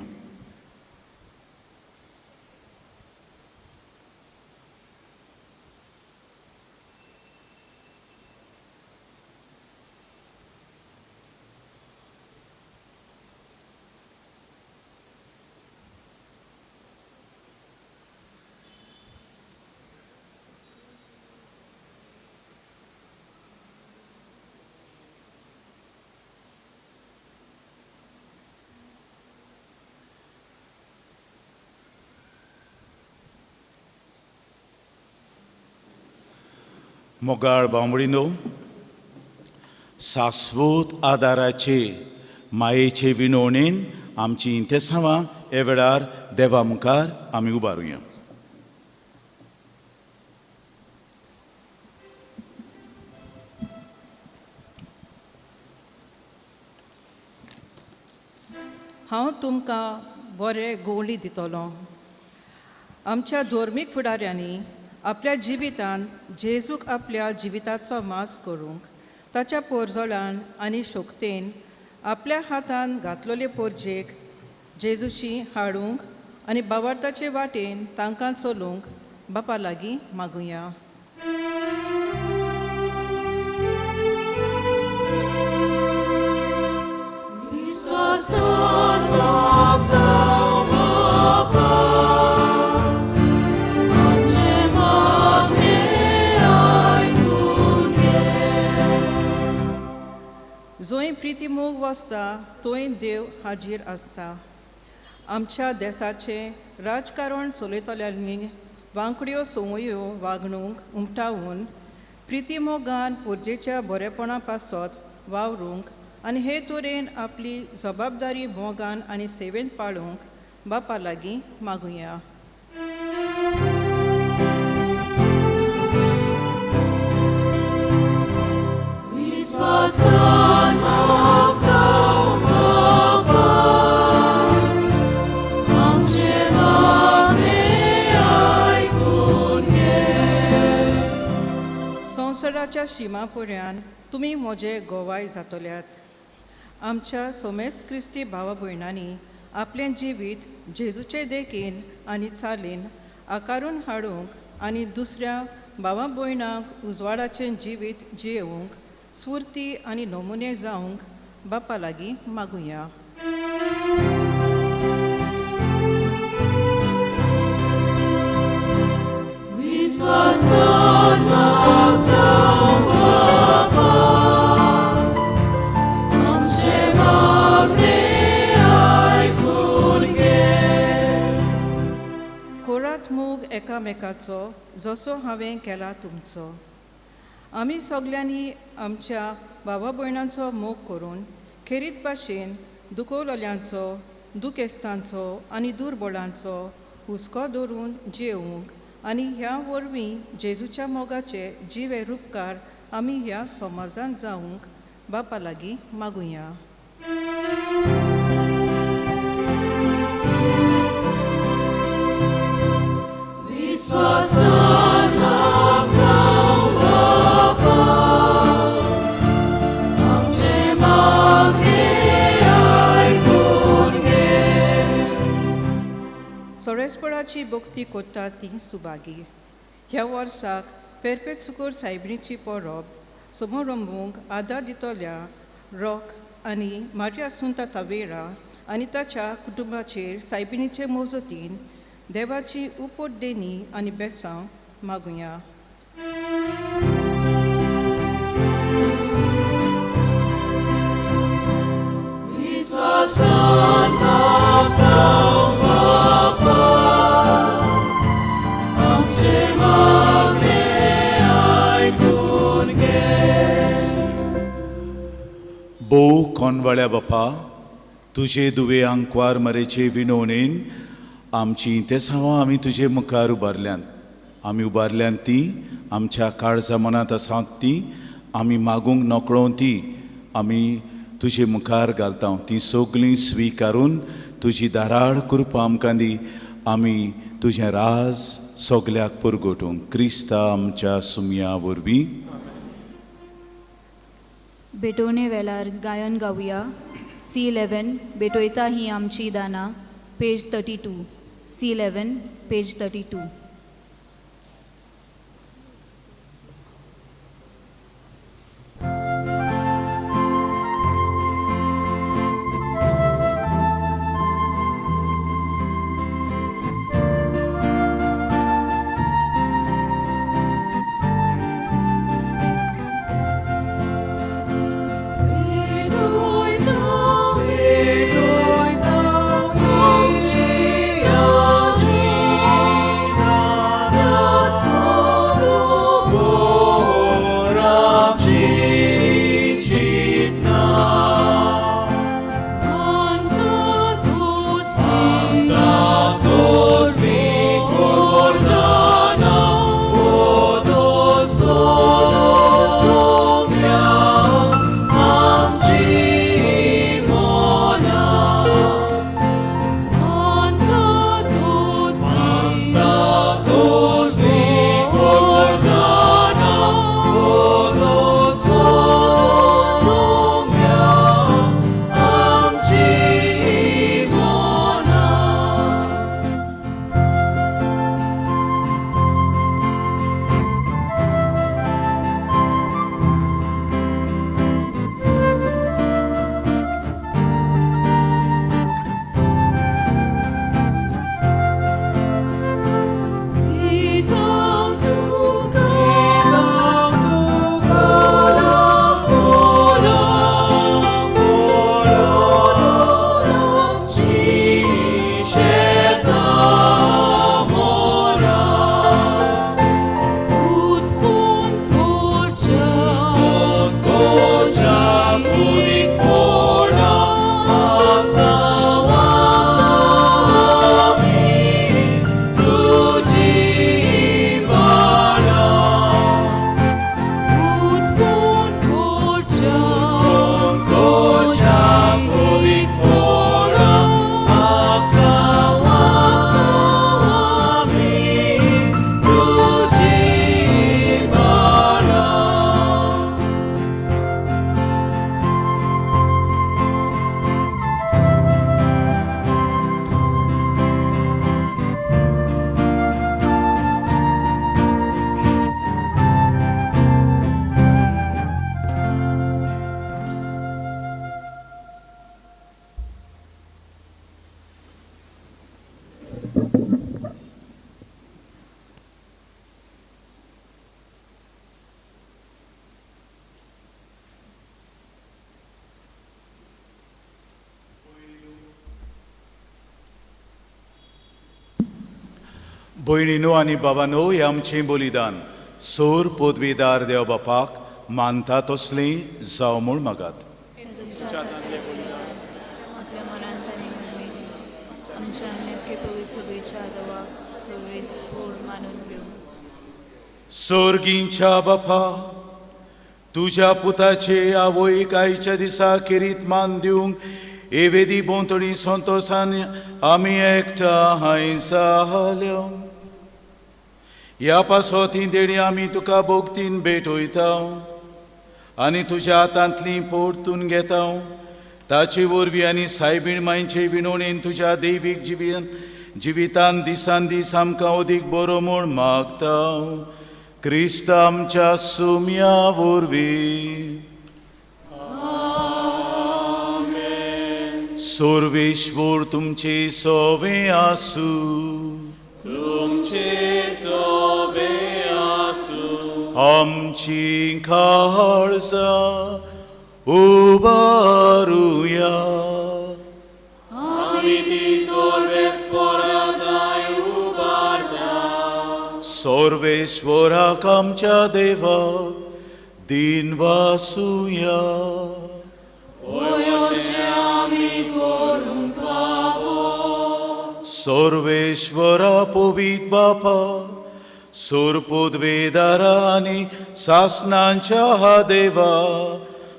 मोगाळ बांबडीनो, शाश्वत आदाराचे मायेचे विनवणेन आमची इंतेसांवां हे वेळार देवा मुखार आमी उबारुया. हांव तुमकां बरे गोवली दितलो. आमच्या धर्मीक फुडाऱ्यांनी आपल्या जिवितान जेजूक आपल्या जिविताचो मास करूंक ताच्या पोरजोळान आनी शक्तेन आपल्या हातान घातलेले पोरजेक जेजूशी हाडूंक आनी बावार्थाचे वाटेन तांकां चलूंक बापा लागीं मागुया. जंय प्रितीमोग वसता थंय देव हाजीर आसता. आमच्या देसाचें राजकारण चलयतल्यांनी वांकड्यो संवयो वागणूक उमटावून प्रितीमोगान पुर्जेच्या बरेपणा पासत वावरूंक आनी हे तरेन आपली जबाबदारी मोगान आनी सेवेन पाळूंक बापा लागीं मागुया. संवसाराच्या शिमा पर्यंत तुमी म्हजे गोवाय जातल्यात. आमच्या सोमेस क्रिस्ती भावा भयणांनी आपलें जिवीत जेजूचे देखीन आनी चालीन आकारून हाडूंक आनी दुसऱ्या भावा भयणांक उजवाडाचें जिवीत जियेवंक स्फूर्ती आनी नमुने जावंक बापा लागीं मागुया. विस्वासान मागता बापा, आमचें मागणें आयकून घे. कोरात मोग एकामेकाचो जसो हांवें केला तुमचो. आमी सगल्यांनी आमच्या भावा भयणांचो मोग करून खेरीत भाशेन दुखवलेल्यांचो, दुखेस्तांचो आनी दुर्बळांचो हुस्को धरून जियेवंक आनी ह्या वरवीं जेजूच्या मोगाचे जिवे रुपकार आमी ह्या समाजांत जावंक बापा लागीं मागुया. विस्वासान मागता बापा, आमचें मागणें आयकून घे. सोरेसपणाची भक्ती कोत्ता ती सुभागी. ह्या वर्साक पेरपेत सुकोर सायबिणीची परब समारंभूंक आदार दितल्या रॉक आनी मारिया सुंता तावेरा आनी ताच्या कुटुंबाचेर सायबिणीचे मोजतीन देवाची उपट देणी आनी बेसांव मागुया. विस्वासान मागता बापा, आमचें मागणें आयकून घे. भोव कोनवाळ्या बापा, तुजे दुवे आंकवार मरेचे विनवणेन आमची तेसांवां आमी तुजे मुखार उबारल्यांत. आमी उबारल्यांत ती आमच्या काळजा मनांत आसात ती आमी मागूंक नकळो ती आमी तुजे मुखार घालता. ती सगळीं स्विकारून तुजी दाराळ कृपा आमकां दी. आमी तुजें राज सगल्याक पुरगोटूंक क्रिस्ता आमच्या सुमया वरवीं. भेटवणे वेळार गायन गावया. C11 भेटयता ही आमची दानां, पेज 32. C11 page 32. भेटोयता, भेटोयता आमची आजी. भयणीनो आनी बाबानो, हें आमचें बलिदान सोर पदवीदार देव बापाक मानता तसलें जावं म्हूण मागात. सोर्गींच्या बापा, तुज्या पुताचे आवयक आयच्या दिसा खेरीत मान दिवंक एवेदी भोंवतणी संतोशान आमी एकठांय जाल्या. ह्या पासत ही देणी आमी तुका भोगतीन भेटयता आनी तुज्या हातांतली परतून घेता. ताचे वरवीं आनी सायबीण मांयचे विनोणेन तुज्या दैवीक जिवितान दिसान दीस आमकां अदीक बरो म्हूण मागता. क्रिस्त आमच्या सुम्या वरवीं. सर्वेश्वर तुमचे सोवे आसूं. तुमचे सोवे आसूं. आमची काळजां उबारुया. आमी ती सर्वेस्परादाय उबारता. सर्वेश्वराक आमच्या देवाक दिन वासुया. सर्वेश्वरा पवित बापा, सोरपोदवेदारा आनी सासनांच्या देवा,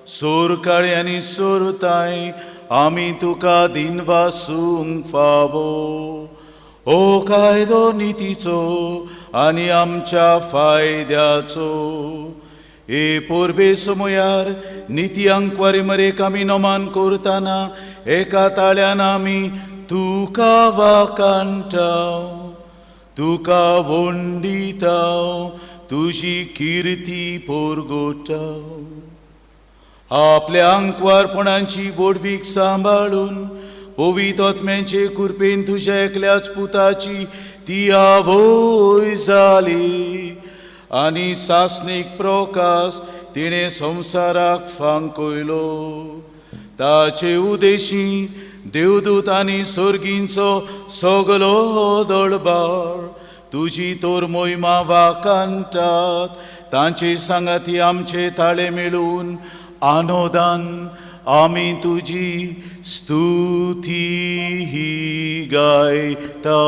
सोरकाळी आनी सोरताय आमी तुका दिन वासूंक फावो. ओ कायदो नितीचो आनी आमच्या फायद्याचो ए पोरबे समयार निती अंकवारी मरेक आमी नमान करतना एका ताळ्यान आमी तुका वाकांटा, तुका वंडिता, तुजी किर्ती पोरगोटा. आपल्या अंकवारपणाची बोडबीक सांबाळून पवित्र आत्म्याचे कृपेन तुज्या एकल्याच पुताची ती आवय जाली आनी सासणीक प्रकाश तिणें संवसाराक फांकयलो. ताचे उदेशी देवदूत आनी सोर्गींचो सगलो दळबार तुजी तोर मोहिमा वाकांटात. तांचे सांगाती आमचे ताळे मेळून आनोदान आमी तुजी स्तुती गायता.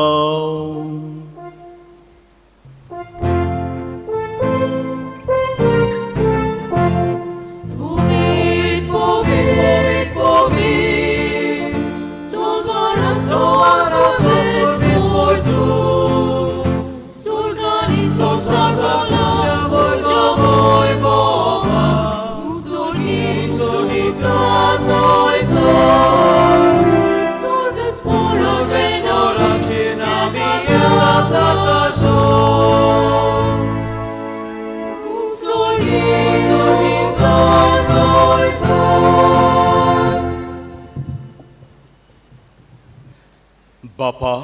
बापा,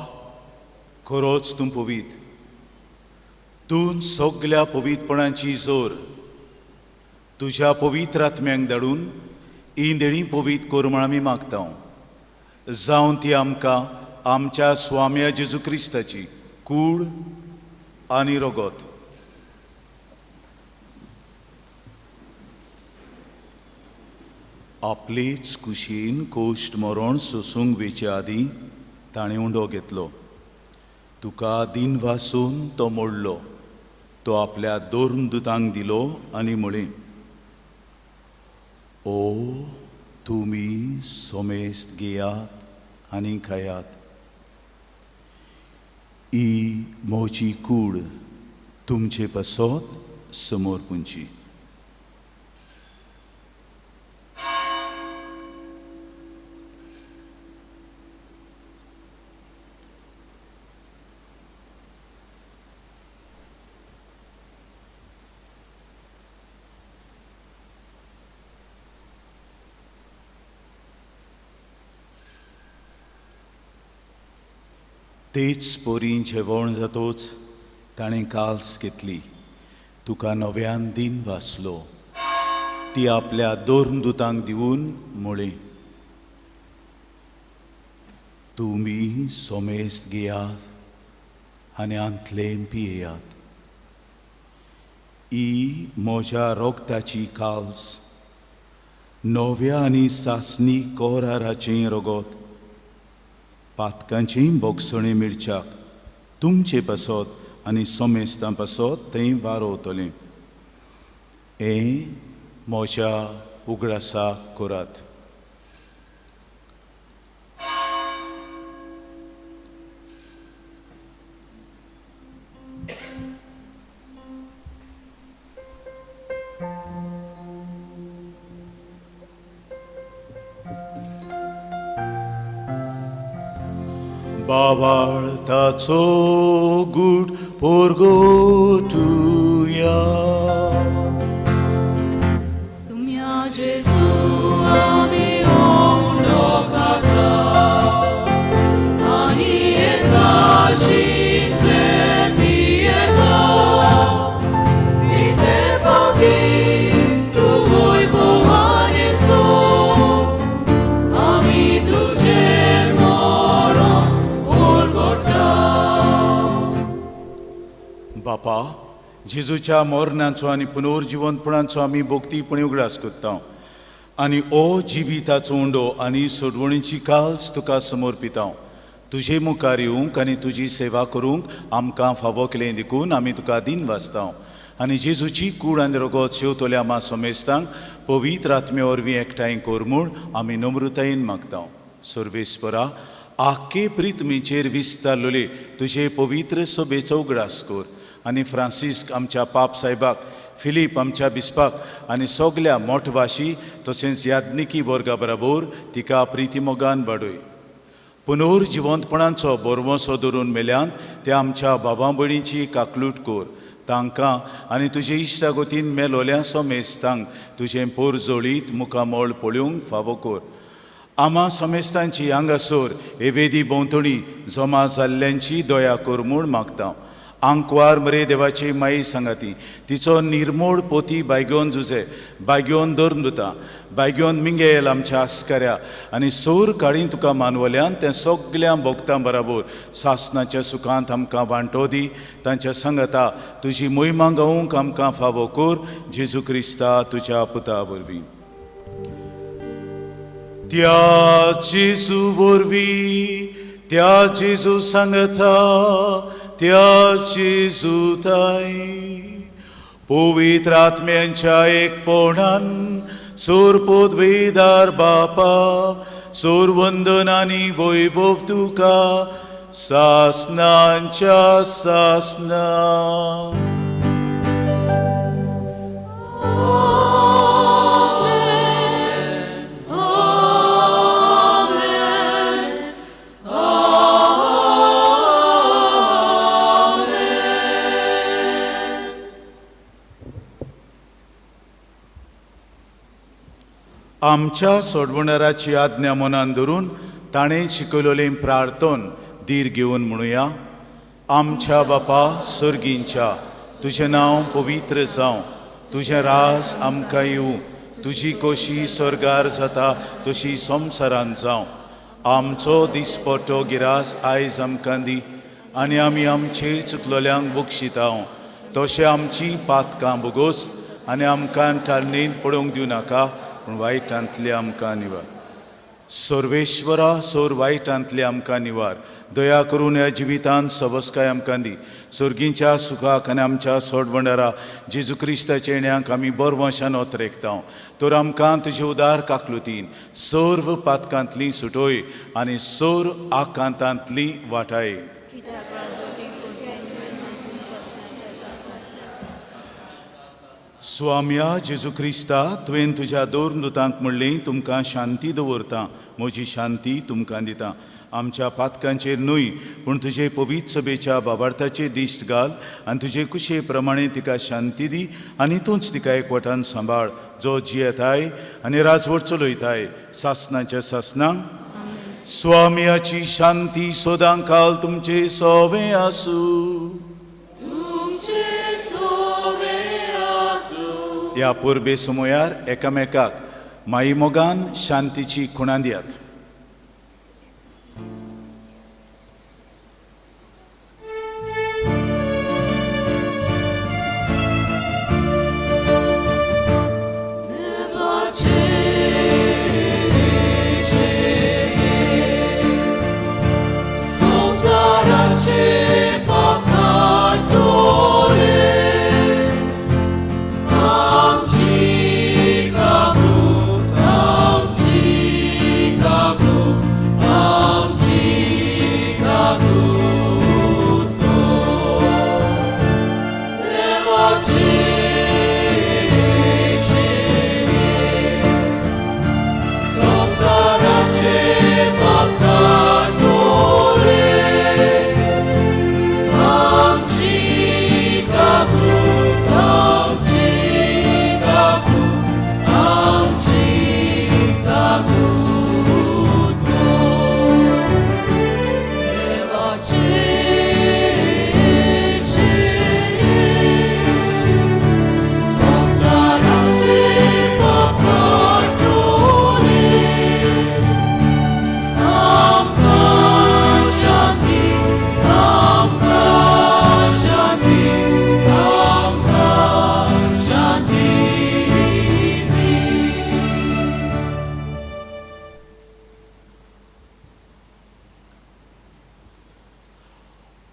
खरोच तूं पवीत, तूं सगल्या पवित्रपणाची जोर तुज्या पवित्र आत्म्यांक धाडून ही देणी पवित्र कर म्हूण आमी मागता. जावन ती आमकां आमच्या स्वाम्या जेजू क्रिस्ताची कूड आनी रगत आपलेच कुशीन कोश्ट मरण सोसूंक वेचे आदीं ताणें उंडो घेतलो. तुका दिन वासून तो मोडलो, तो आपल्या दोन दुतांक दिलो आनी म्हळें, ओ तुमी सोमेस्त घेयात आनी खायात, ही म्हजी कूड तुमचे पासत समोर पुंची. तेच पोरी जेवण जातोच ताणें काल्स घेतली, तुका नव्यान दिन वाचलो, ती आपल्या दोन दुतांक दिवन म्हळें, तुमी सोमेस्त घेयात आनी आंतलें पियेयात. ही म्हज्या रोगताची काल्स, नव्या आनी सासणी कोराराचें रगत, पातकांचें बोगसणें मिरच्याक तुमचे पासत आनी सोमेस्तां पासत थंय वारोवतलें. हें म्हज्या उगडासाक करात. बावाळताचो गूट पोरगोटुया. तुमया जेजू आमी उंडो खाता आनी एकाशींतले पियेता, तितले पावटी तुवय भोवानेसो आमी तुजें मरण उरगोटा. बापा, जेजूच्या मरणाचो आनी पुनर्जिवंतपणाचो आमी भक्तीपणी उगडास करता आनी ओ जिविताचो उंडो आनी सोडवणीची काल्स तुका समर्पिता. तुजे मुखार येवंक आनी तुजी सेवा करूंक आमकां फावो केलें देखून आमी तुका दिन वाचता. आनी जेजूची कूड आनी रगत शेवतल्या आमा समेस्तांक पवित्र आत्मे वरवीं एकठांय कर म्हूण आमी नम्रतायेन मागता. सर्वेस्परा, आख्खे प्रितमीचेर विस्तारलेले तुजे पवित्र सभेचो उगडास कर आनी फ्रांसिस्क आमच्या पाप साहेबाक, फिलीप आमच्या बिस्पाक आनी सगल्या मोठवाशी तशेंच याज्ञिकी वर्गा बराबर तिका प्रितीमोगान वाडय. पुनर्जिवंतपणाचो बरवसो धरून मेल्यान त्या आमच्या बाबा भयणीची काकलूट कर. तांकां आनी तुजे इश्टागतीन मेलोल्या समेस्तांक तुजें पोरजोळीत मुखामळ पळोवंक फावो कर. आमा समेस्तांची हांगासर हे वेदी भोंवतणी जमा जाल्ल्यांची दया कर म्हूण मागता. आंकवार मरे देवाची माई सांगाती, तिचो निर्मोड पोती बायगोन जुजे, बायगोन धर्मदुता, बायगोन मिंगेल आमच्या आस्कऱ्या आनी सोर काळी तुका मानवल्यान तें सगल्या भोगतां बराबर सासनाच्या सुखांत आमकां वांटो दी. तांच्या सांगाता तुजी मोहिमा गावूंक आमकां फावो कर, जेजू क्रिस्ता तुज्या पुता वरवीं. त्या जेजू वरवीं, त्या जेजू सांगता, त्या जेजूताय पवित्र आत्म्यांच्या एकपणान सोरपोदवेदार बापा, सोरवंदन आनी वैभव तुका सासनांच्या सासना. आमच्या सोडवणाराची आज्ञा मनान धरून ताणें शिकयलेलें प्रार्थन धीर घेवन म्हणुया. आमच्या बापा सर्गींच्या, तुजें नांव पवित्र जावं, तुजें रास आमकां येवं, तुजी कोशी स्वर्गार जाता तशी संवसारांत जावं. आमचो दिसपट्टो गिरास आयज आमकां दी आनी आमी आमचेर चुकलोल्यांक बक्षिता तशें आमचीं पातकां बोगोस आनी आमकां टाळणेंत पडोवंक दिवं नाका, पूण वायटांतले आमकां निवार. सर्वेश्वरा, सोर वायटांतले आमकां निवार. दया करून ह्या जिवितांत सवस्काय आमकां दी. सर्गींच्या सुखाक आनी आमच्या सोडवणारा जेजू क्रिस्ताच्या येण्याक आमी बरवंशान ओतरेकता. तर आमकां तुजे उदार काकलुतीन सर्व पातकांतली सुटोय आनी सर्व आकांतांतली वाटाय. स्वाम्या जेजू क्रिस्ता, तुवें तुज्या दोन दुतांक म्हणलें, तुमकां शांती दवरता, म्हजी शांती तुमकां दिता. आमच्या पातकांचेर न्हय पूण तुजे पवित्र सभेच्या बाबार्थाचेर दिश्ट घाल आनी तुजे कुशे प्रमाणे तिका शांती दी आनी तूंच तिका एकवटान सांबाळ, जो जियेताय आनी राजवट चलयताय सासनाच्या सासनां. स्वाम्याची शांती सदां काल तुमचे सोवे आसूं. ह्या परबे समयार एकामेकाक माईमोगान शांतीची खुणां दियात.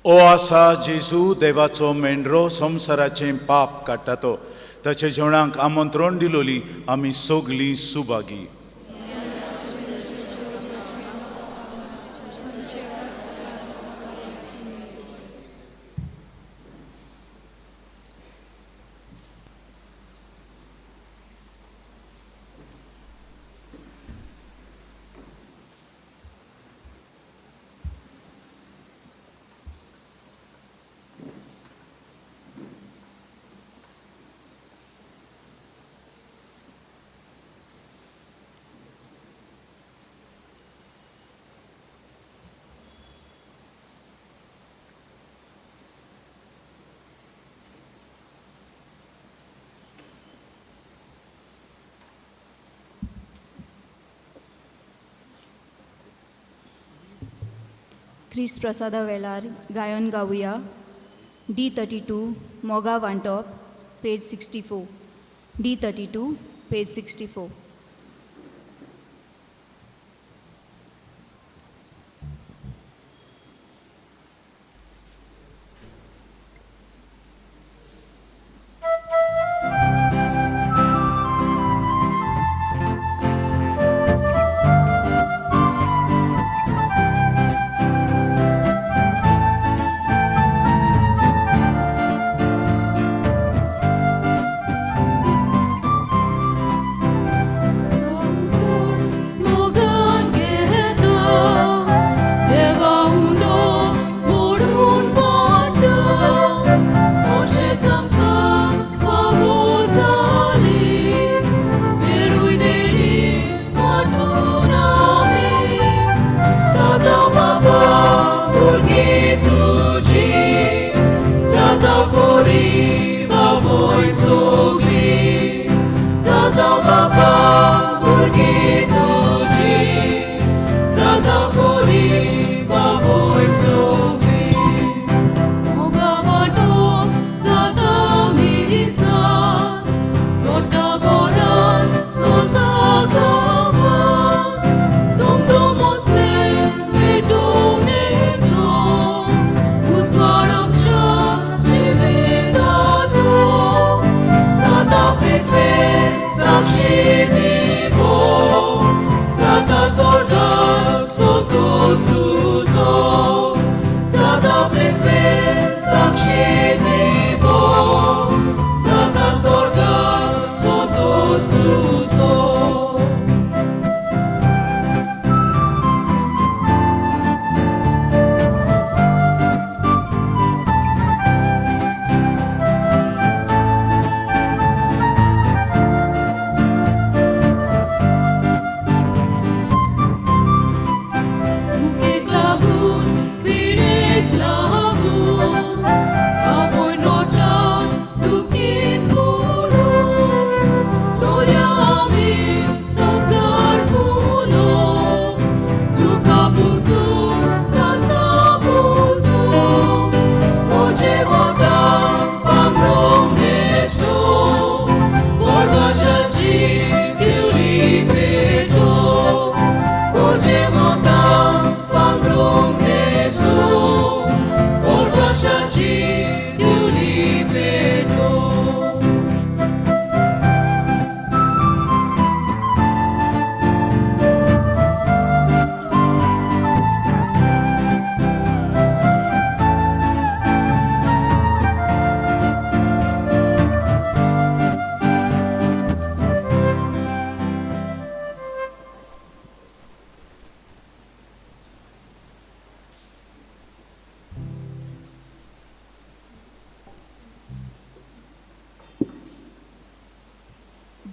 ओ आसा जेजू देवाचो मेंढरो संवसाराचें पाप काडटा तो ताच्या जेवणाक आमंत्रण दिलोली आमी सगलीं सुभागी. क्रिस्त प्रसादा वेळार गायन गावया डी 32 मोगा वांटप पेज 64 डी 32 पेज 64.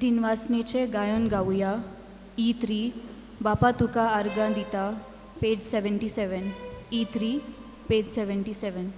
दिनवासनेचे गायन गावया ई 3 बापा तुका आर्गां दिता पेज 77 ई 3 पेज 77.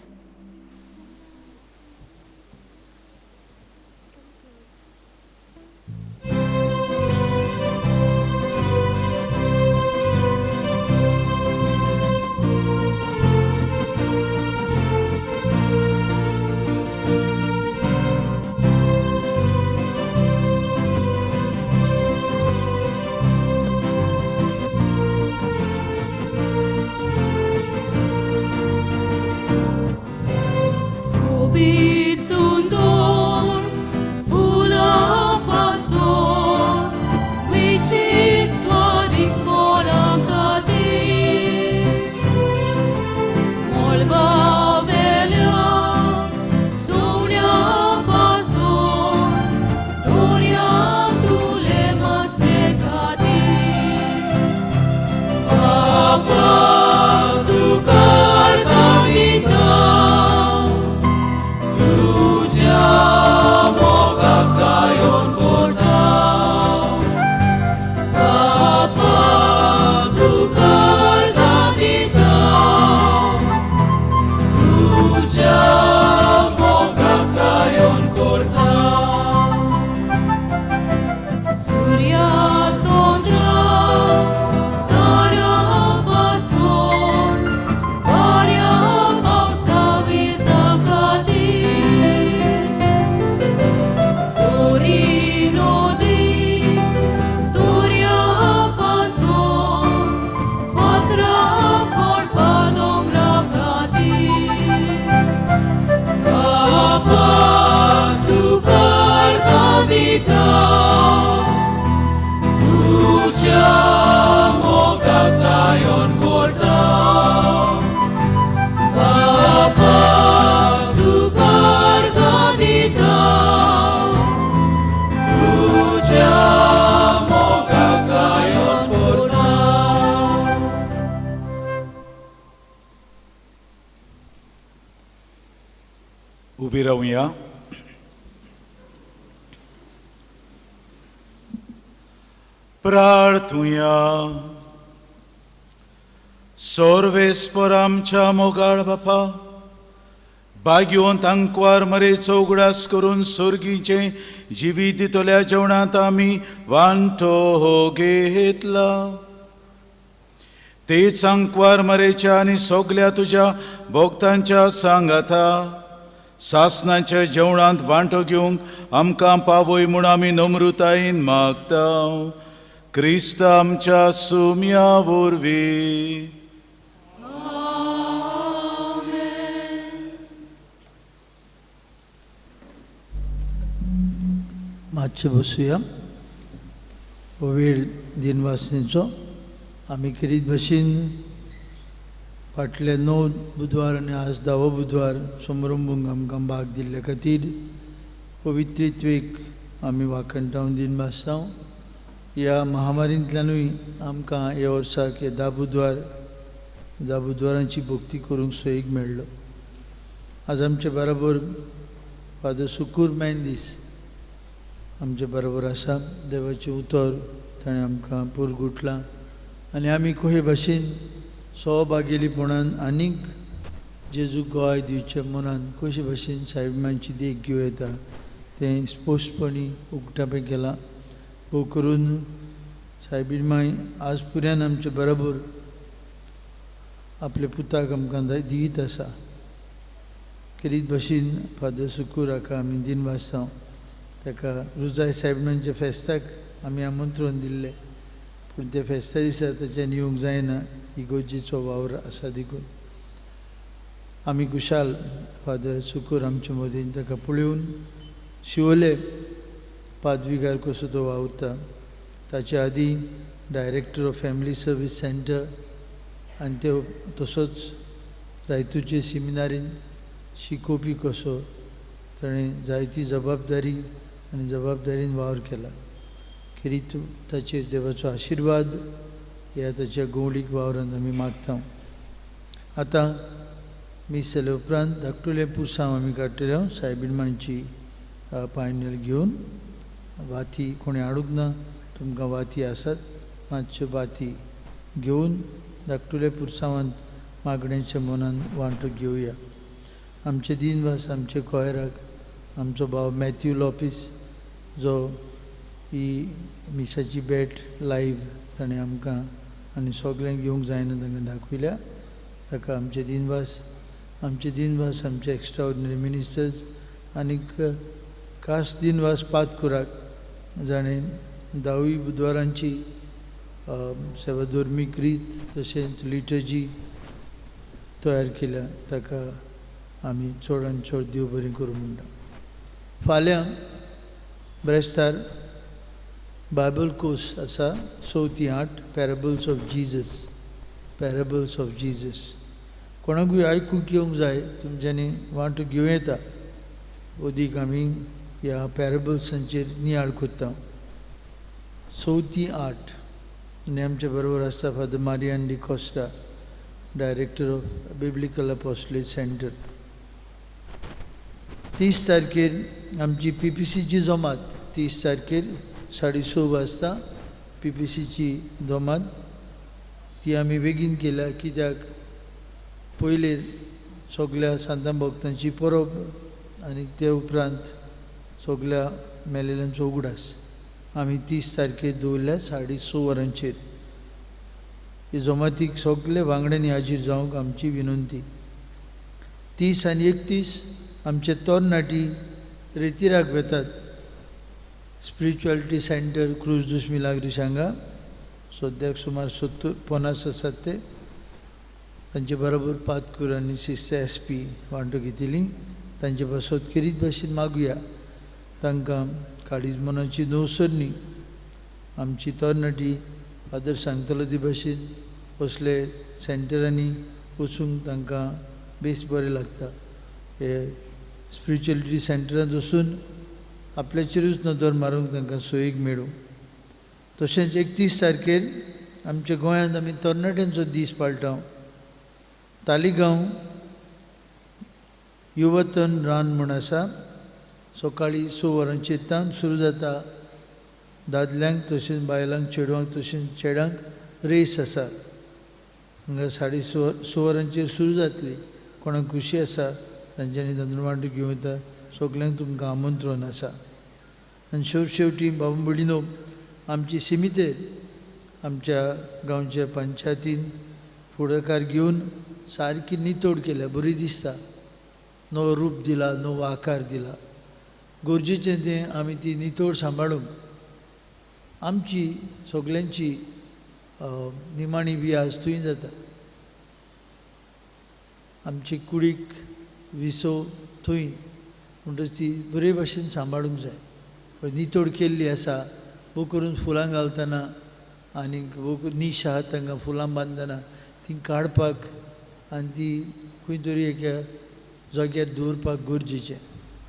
उबी रावया. प्रार्थुया. सोर्वेस्पर आमच्या मोगाळ बापा, भाग्यवंत आंकवार मरेचो उगडास करून सोर्गीचें जिवीत दितल्या जेवणांत आमी वांटो घेतला. तेच आंकवार मरेच्या आनी सगल्या तुज्या भोक्तांच्या सांगाता सासनाच्या जेवणांत वांटो घेवंक आमकां पावय म्हूण आमी नम्रतायेन मागता. क्रिस्त आमच्या सुम्या वरवीं. मातशें बसुया. हो वेळ दिनवासनेचो. आमी खेरीत भशेन फाटले 9 बुधवार आनी आज 10वो बुधवार समारंभूंक आमकां भाग दिल्ले खातीर पवित्रित्वेक आमी वाखणटावन दिनवासता. ह्या महामारींतल्यानूय आमकां ह्या वर्साक हे 10 बुधवार 10 बुधवारांची भक्ती करूंक सोयीक मेळ्ळो. आज आमचे बरोबर फादर सुकूर मेंदीस आमचे बरोबर आसा. देवाचें उतर ताणें आमकां पुरगुटलां आनी आमी कोहे भाशेन सहभागेलीपणान आनीक जेजू गोवाय दिवचे मनान कशे भाशेन सायबांची देख घेवं येता तें स्पश्टपणी उक्तापें केलां. भोव करून सायबीण माय आज पुऱ्यान आमचे बरोबर आपल्या पुताक आमकां दियत आसा. खेरीत भाशेन फादर सुकूर हाका आमी दिनवासता. ताका रुजाय सायबांच्या फेस्ताक आमी आमंत्रण दिल्लें, पूण त्या फेस्ता दिसा ताच्यान येवंक जायना, इगोर्जेचो वावर आसा देखून. आमी खुशाल फादर सुकूर आमचे मदीं ताका पळोवन शिवोले पादविगार कसो तो वावुरता. ताचे आदीं director of family service centre आनी ते तसोच रायतूचे सेमिनारींत शिकोवपी कसो ताणें जायती जबाबदारी आनी जबाबदारीन वावर केला. खेरीत ताचेर देवाचो आशिर्वाद ह्या ताच्या गवळीक वावरांत आमी मागता. आतां मीस जाल्या उपरांत धाकटुलें पुरसांव आमी काडटले. सायबीण मांची पायनल घेवन वाती कोणी हाडूंक ना, तुमकां वाती आसात, मातश्यो वाती घेवन धाकटुले पुरसांवांत मागण्याच्या मनान वांटो घेवया. आमचे दिनवास आमचे कोयराक आमचो भाव मॅथ्यू लोपीस जो ही मिसाची भेट लायव्ह ताणें आमकां आनी सगळ्यांक घेवंक जायना तांकां दाखयल्या, ताका आमचे दिनवास. आमचे दिनवास आमचे एक्स्ट्रा ऑर्डिनरी मिनिस्टर्स आनीक खास दिनवास पातकुराक जाणें 10वी बुधवारांची सेवाधर्मीक रीत तशेंच लिटर्जी तयार केल्या, ताका आमी चड आनी चड देव बरें करूं म्हणटा. फाल्यां ब्रेस्तार बायबल कोर्स आसा 6 ते 8 parables of Jesus. Parables of Jesus कोणाकूय आयकूंक येवंक जाय तुमच्यांनी वांटो घेवं येता. अदीक आमी ह्या पॅरेबल्सांचेर नियाळ करता. 6 ते 8 आनी आमचे बरोबर आसता Father Marian D'Costa, director of Biblical Apostolate Centre. 30 तारखेर आमची PPCची जमात. 30 तारखेर 6:30 वाजता PPCची जमात ती आमी बेगीन केल्या कित्याक पयलीं सगल्या सांतां भक्तांची परब आनी ते उपरांत सगल्या मेलेल्यांचो उगडास आमी 30 तारखेर दवरल्या 6:30 वरांचेर. हे जमातीक सगळे वांगड्यांनी हाजीर जावंक आमची विनंती. 30 आनी 31 आमचे तरणाटी रेतिराक वेतात स्पिरिच्युअलिटी सेंटर क्रूज दुस मिलाग्रीस हांगा. सद्याक सुमार 70-50 आसात ते. तांचे बरोबर पातकूर आनी सिस्टर SP वांटो घेतली. तांचे पासत खेरीत भाशेन मागुया तांकां काळीज मनाची नवसरणी आमची तरणाटी फादर सांगतलो ती भाशेन असले सेंटरांनी वचूंक तांकां बेस बरें लागता. हे स्पिरिच्युअलिटी सेंटरांत वचून आपल्याचेरूच नदर मारूंक तांकां सोयीक मेळूं. तशेंच 31 तारखेर आमच्या गोंयांत आमी तरणाट्यांचो दीस पाळटा. तालिगांव युवतन रान म्हूण आसा. सकाळीं 6 वरांचेर तावन सुरू जाता. दादल्यांक तशेंच बायलांक, चेडवांक तशेंच चेड्यांक रेस आसा. हांगा 6:30 वरांचेर सुरू जातली. कोणाक खुशी आसा तांच्यांनी तांदूळ वांटो घेवं येता. सगल्यांक तुमकां आमंत्रण आसा. आनी शेवटी बाबा भयणीनो, आमची सिमितेर आमच्या गांवच्या पंचायतीन फुडाकार घेवन सारकी नितळ केल्या, बरी दिसता. नवो रूप दिला, नवो आकार दिला. गरजेचें तें आमी ती नितळ सांबाळूंक आमची सगल्यांची निमाणी बी आज थंय जाता. आमची कुडीक विसव थंय, म्हणटच ती बरे भाशेन सांबाळूंक जाय. नितळ केल्ली आसा, भोव करून फुलां घालतना आनी भोव नीश आहात तांकां फुलां बांदतना ती काडपाक आनी ती खंय तरी एका जाग्यार दवरपाक गरजेचें.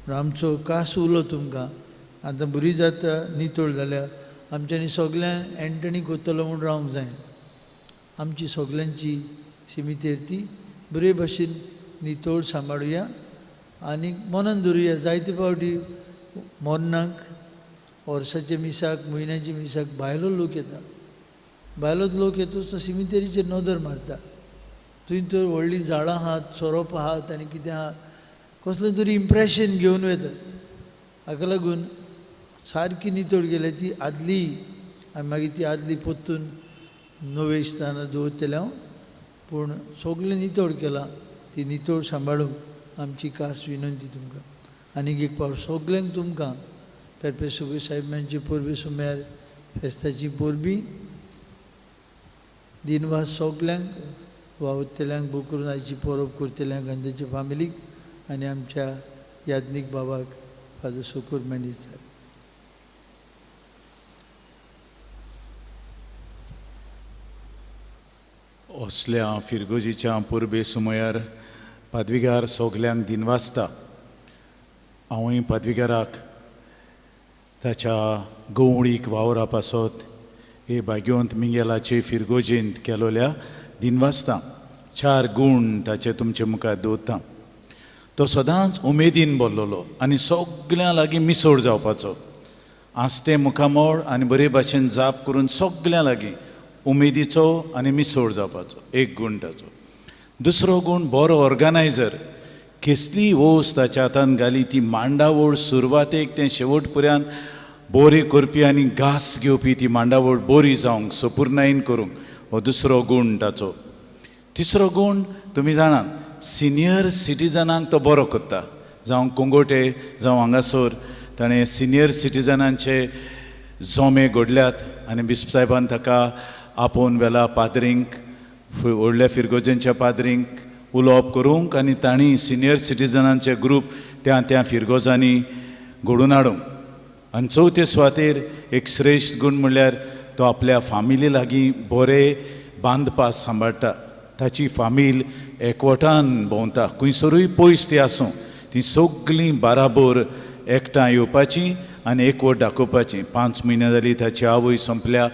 पूण आमचो कास उलो तुमकां आतां बरी जाता नितळ जाल्यार आमच्यांनी सगळ्यांक एंटणी करतलो म्हूण रावंक जायना. आमची सगल्यांची सिमितेर ती बरे भाशेन नितळ सांबाळुया आनी मनान धरुया. जायते फावटी मरणाक, वर्साच्या मिसाक, म्हयन्याच्या मिसाक भायलो लोक येता. भायलो लोक येतूच तो सिमितेरीचेर नदर मारता. थंय तर व्हडलीं झाडां आहात, सोरोप आहात आनी कितें आहा, कसलें तरी इम्प्रेशन घेवन वतात. हाका लागून सारकी नितळ गेल्या ती आदली, आनी मागीर ती आदली परतून नवे स्थानार दवरतलें हांव. पूण सगळें नितळ केलां, ती नितळ सांबाळूंक आमची खास विनंती तुमकां. आनीक एक फावट सगल्यांक तुमकां पेरपे सुबे साहेबांची परबी सुम्यार फेस्ताची परबी दिनवास सगल्यांक वावुरतल्यांक, भोव करून आयची परब करतल्यांक आनी ताच्या फामिलीक आनी आमच्या याज्ञीक बाबाक फादर सुकूर मेंढीस साहेब. असल्या फिरगोजीच्या परबे सुमयार पादविगार सगल्यांक दिनवासता. हांवूय पादविगाराक ताच्या गवळीक वावरा पासत हे भाग्योंत मिंगेलाचे फिरगोजेंत केलोल्या दिनवासता. 4 गूण ताचे तुमचे मुखार दवरता. तो सदांच उमेदीन बोल्लोलो आनी सगल्यां लागीं मिसोड जावपाचो. आस्तें मुखामोळ आनी बरे भाशेन जाप करून सगल्यां लागीं उमेदीचो आनी मिसोड जावपाचो एक गूण ताचो. दुसरो गूण बरो ऑर्गनायजर. केसली वस्त ताच्या हातान घाली ती मांडावळ सुरवातेक तें शेवट पर्यंत बोरी करपी आनी घास घेवपी ती मांडावळ बोरी जावंक सपुर्णायन करूंक हो दुसरो गूण ताचो. तिसरो गूण तुमी जाणात, सिनियर सिटीजनांक तो बरो करता. जावं कोंगोटे जावं हांगासर ताणें सिनियर सिटीजनांचे जोमे घडल्यात आनी बिस्प साहेबान ताका आपोवन वेला पाद्रींक, व्हडल्या फिरगोजेंच्या पाद्रींक उलोवप करूंक आनी तांणी सिनियर सिटीजनांचे ग्रूप त्या त्या फिरगोजांनी घडोवन हाडूंक. आनी चवथे सुवातेर एक श्रेश्ठ गूण म्हणल्यार तो आपल्या फामिली लागीं बरे बांदपास सांबाळटा. ताची फामील एकवटान भोंवता, खंयसरूय पयस ती आसूं ती सगळीं बाराबोर एकठांय येवपाची आनी एकवट दाखोवपाची. 5 म्हयने जाली ताची आवय सोंपल्या,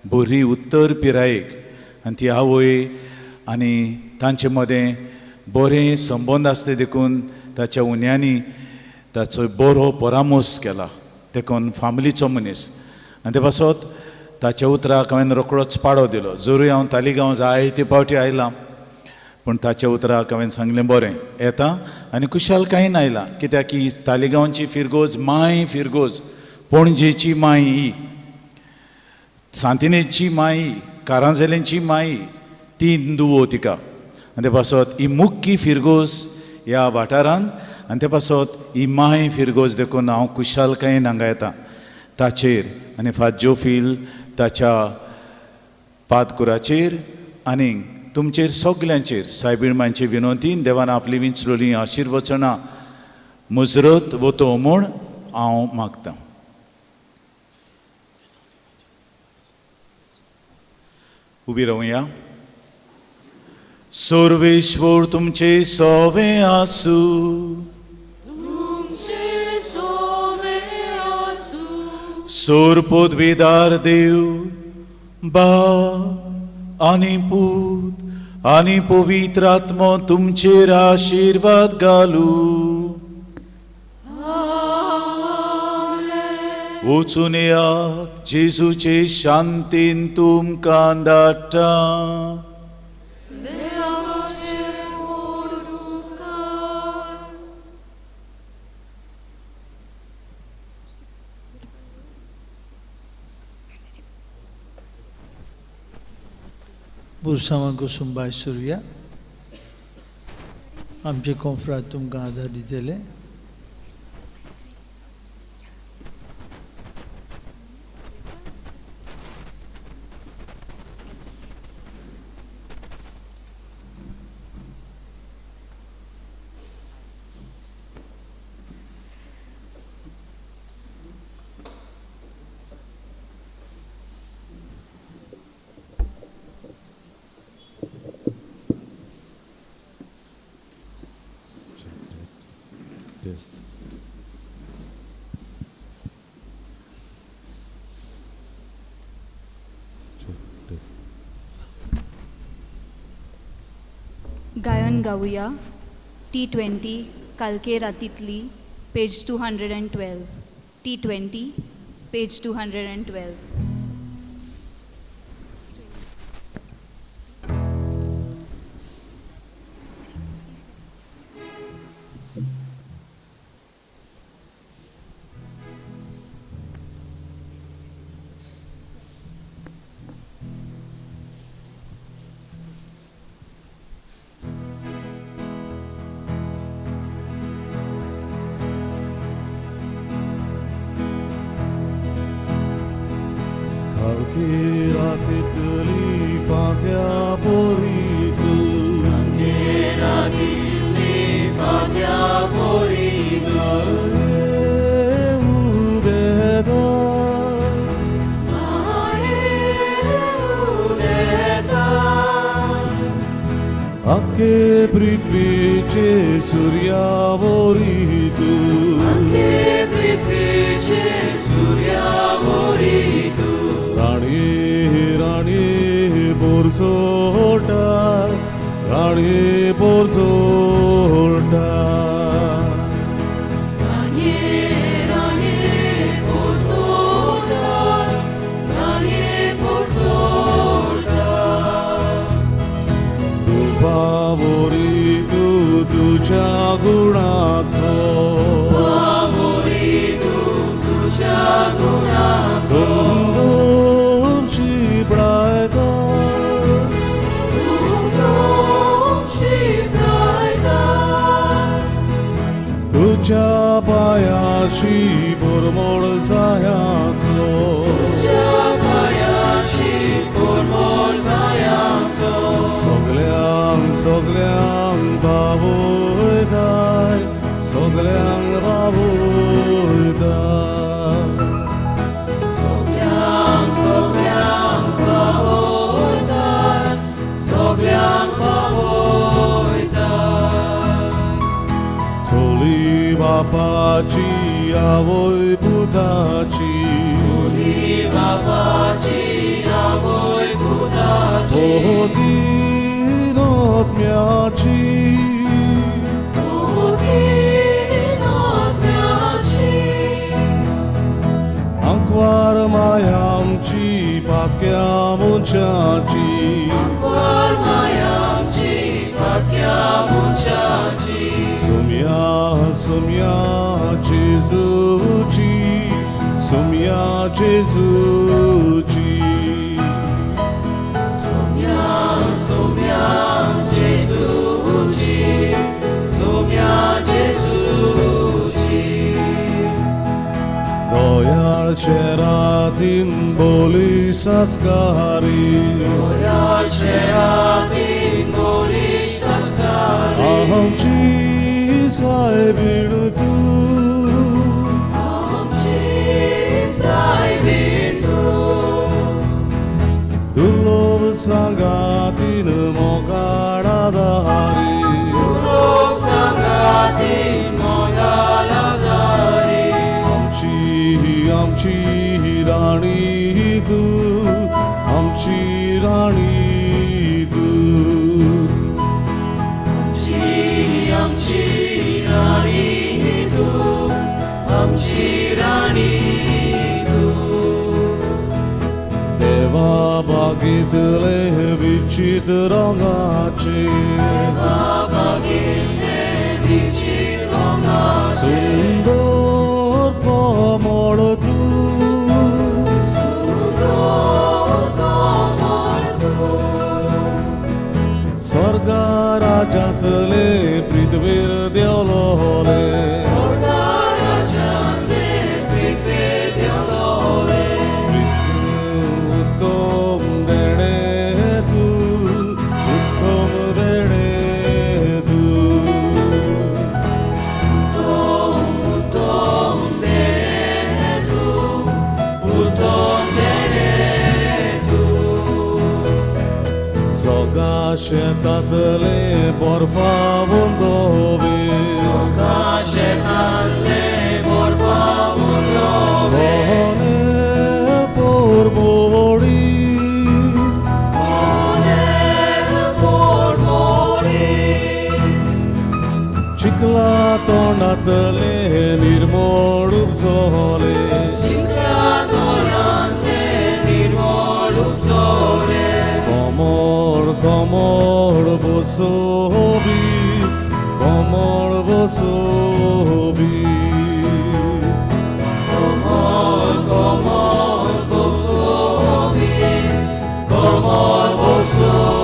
बरी उत्तर पिरायेक, आनी ती आवय आनी तांचे मदें बरें संबंद आसले देखून ताच्या उण्यांनी ताचो बरो परामर्श केला. देखून फामिलीचो मनीस आनी ते पासत ताच्या उतराक हांवें रोकडोच पाडो दिलो. जरूय हांव तालिगांव जायते फावटी आयलां, पूण ताच्या उतराक हांवें सांगलें बरें येता आनी खुशालकायेन आयलां. कित्याक की तालिगांवची फिरगोज माय फिरगोज, पणजेची माय ही, सांतिनेची माई, कारांजेलेंची माई, 3 दुवो तिका. आनी ते पासत ही मुख्य फिरगोज ह्या वाठारांत आनी ते पासत ही माय फिरगोज देखून हांव खुशालकायेन हांगा येता ताचेर आनी फादर जोफील ताच्या पादकुराचेर आनी तुमचेर सगल्यांचेर सायबीण मांयचे विनोतीन देवान आपली विंचलोली आशिर्वचनां मुजरत वतो म्हूण हांव मागतां. उबी रावया. सर्वेश्वर तुमचे सोवे आसूं. सोर पदवीदार देव बाप आनी पूत आनी पवित्र आत्मो तुमचेर आशिर्वाद घालू. वचून येयात, जेजूचे शांतीन तुमकां धाडटा. पुरसांवां कुसुंबाय सुरया आमचे कोंफ्राद तुमकां आदार दितले. गायन गावया T20 कालके रातीतली पेज 212. T20 page 212. राणी तू, आमची राणी तू. राणी तूं. देवा बागीतले विचित्र रंगाचे, देवा बागीतले विचित्र रंगाचे, सुंदर कमळ तूं, सुंदर कमळ तूं. स्वर्गा राज्यांतले पृथ्वीर देवलोले, स्वर्गा राज्यांतले पृथ्वीर देवलोले. उत्तम देणे तूं, उत्तम देणे तूं. उत्तम उत्तम देणे तूं, उत्तम देणे तूं. जगा शेतांतले बर्फा बंदोवे, जगा शेतांतले बर्फा बंदोवे. कोणे पोरमोडी, कोणे पोरमोडी. चिखला तोंडांतले निर्मळ उपजोले, चिखला तोंडांतले निर्मळ उपजोले. कमळ कमळ बसोबी, कमळ बसोबी. कमळ कमळ बसोबी, कमळ बसोबी.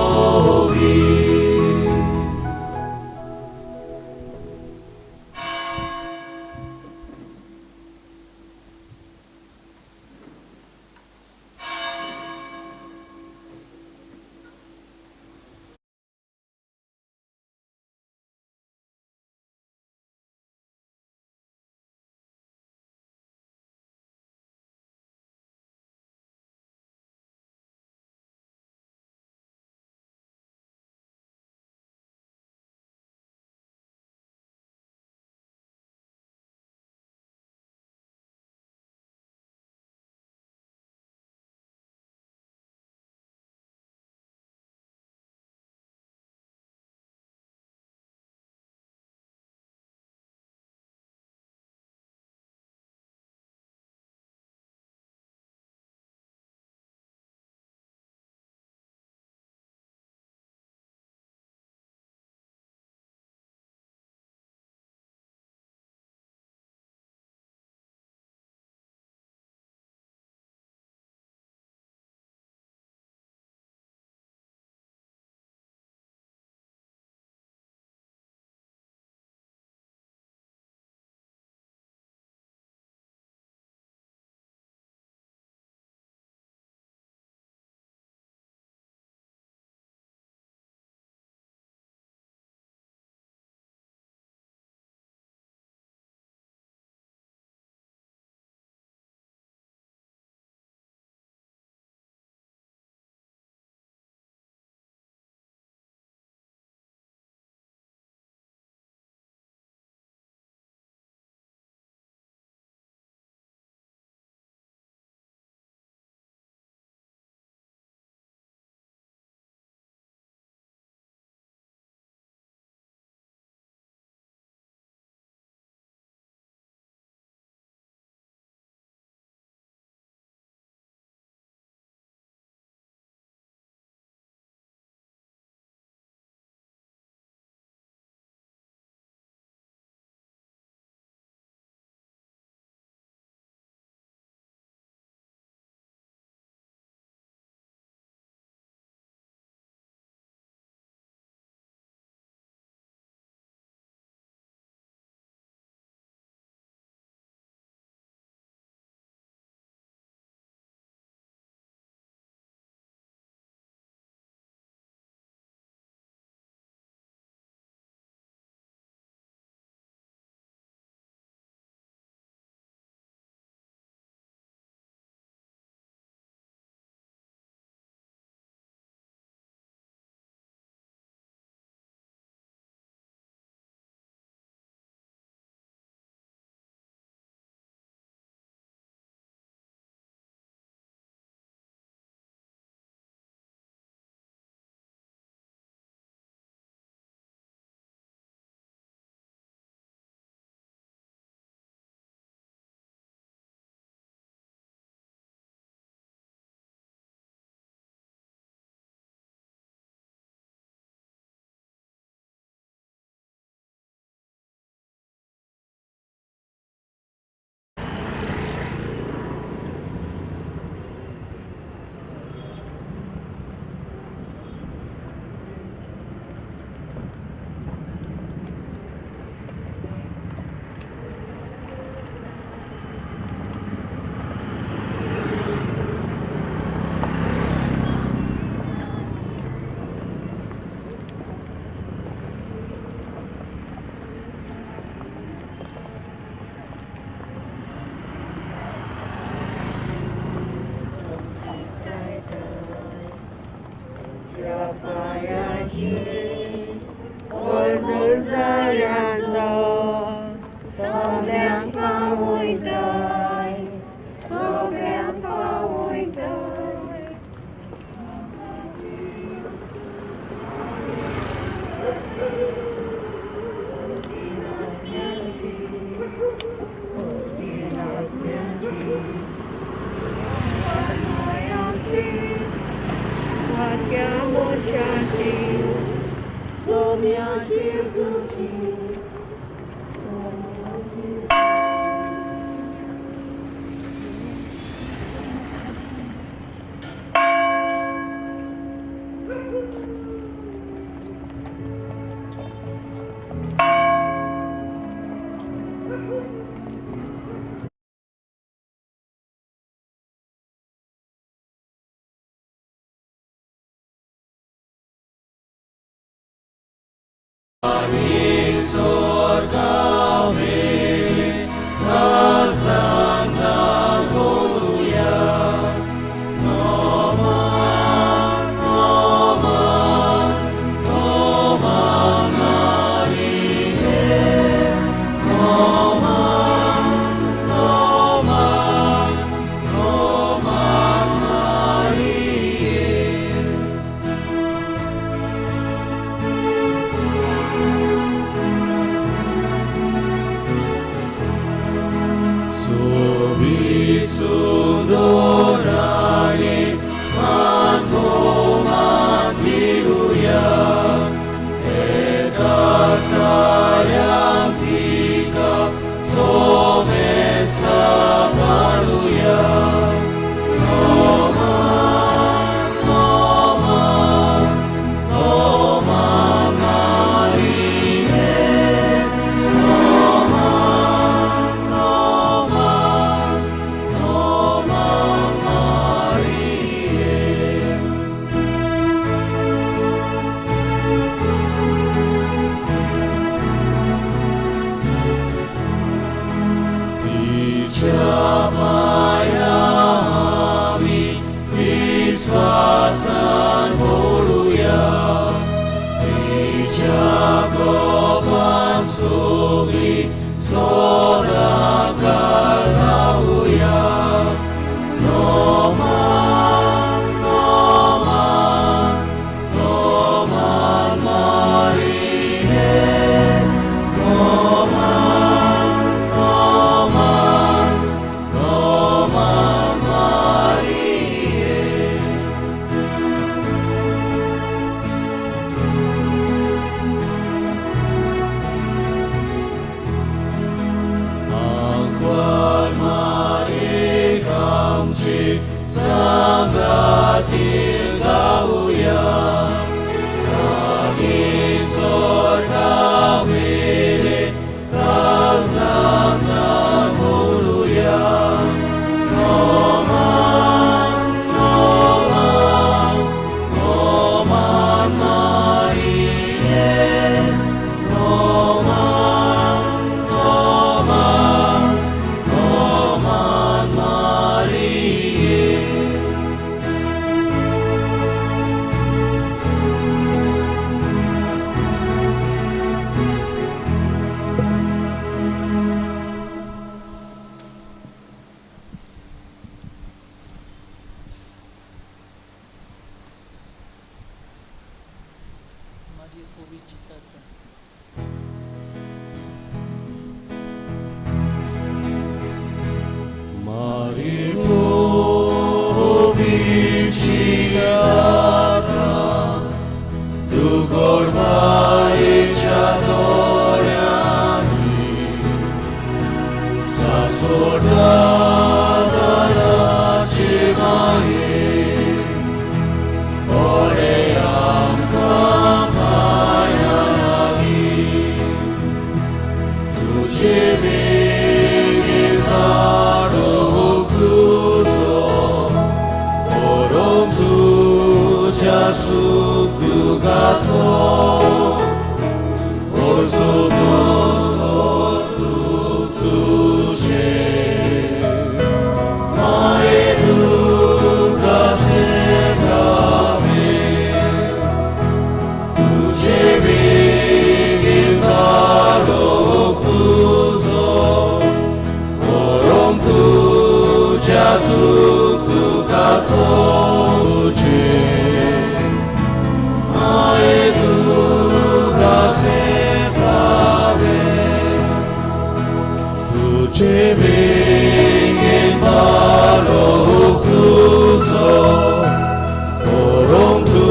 विसुंदोराणी मान भोवमान दिवया एका साऱ्यान तिका सोमेस्ता काडुया नोमान नोमान नोमान मारिये नोमान नोमान नोमान मारिये. तिच्या पांया आमी विस्वासान पडुया तिच्या कोपान सगळीं सदां काळ रावुया. नोमान नोमान नोमान मारिये नोमान नोमान नोमान मारिये. आंकवार मारीक आमची सांगातीन गावया आमी सोडटा मेरेन काळजांत भरुया. Noman Noman Noman मारिये Noman Noman Noman मारिये. Maria Povicitata. Maria Povicitata, tu cormaicia doreani, sa scordata la cimaie, oream campania nagi, tu ci vini caro cruzo, orom tu già subjugato, orso tosto tu c'è, ma e tu me, tu ci vini caro cruzo, orom tu già subjugato c'è, ma e tu me, tu ci vini caro cruzo, orom tu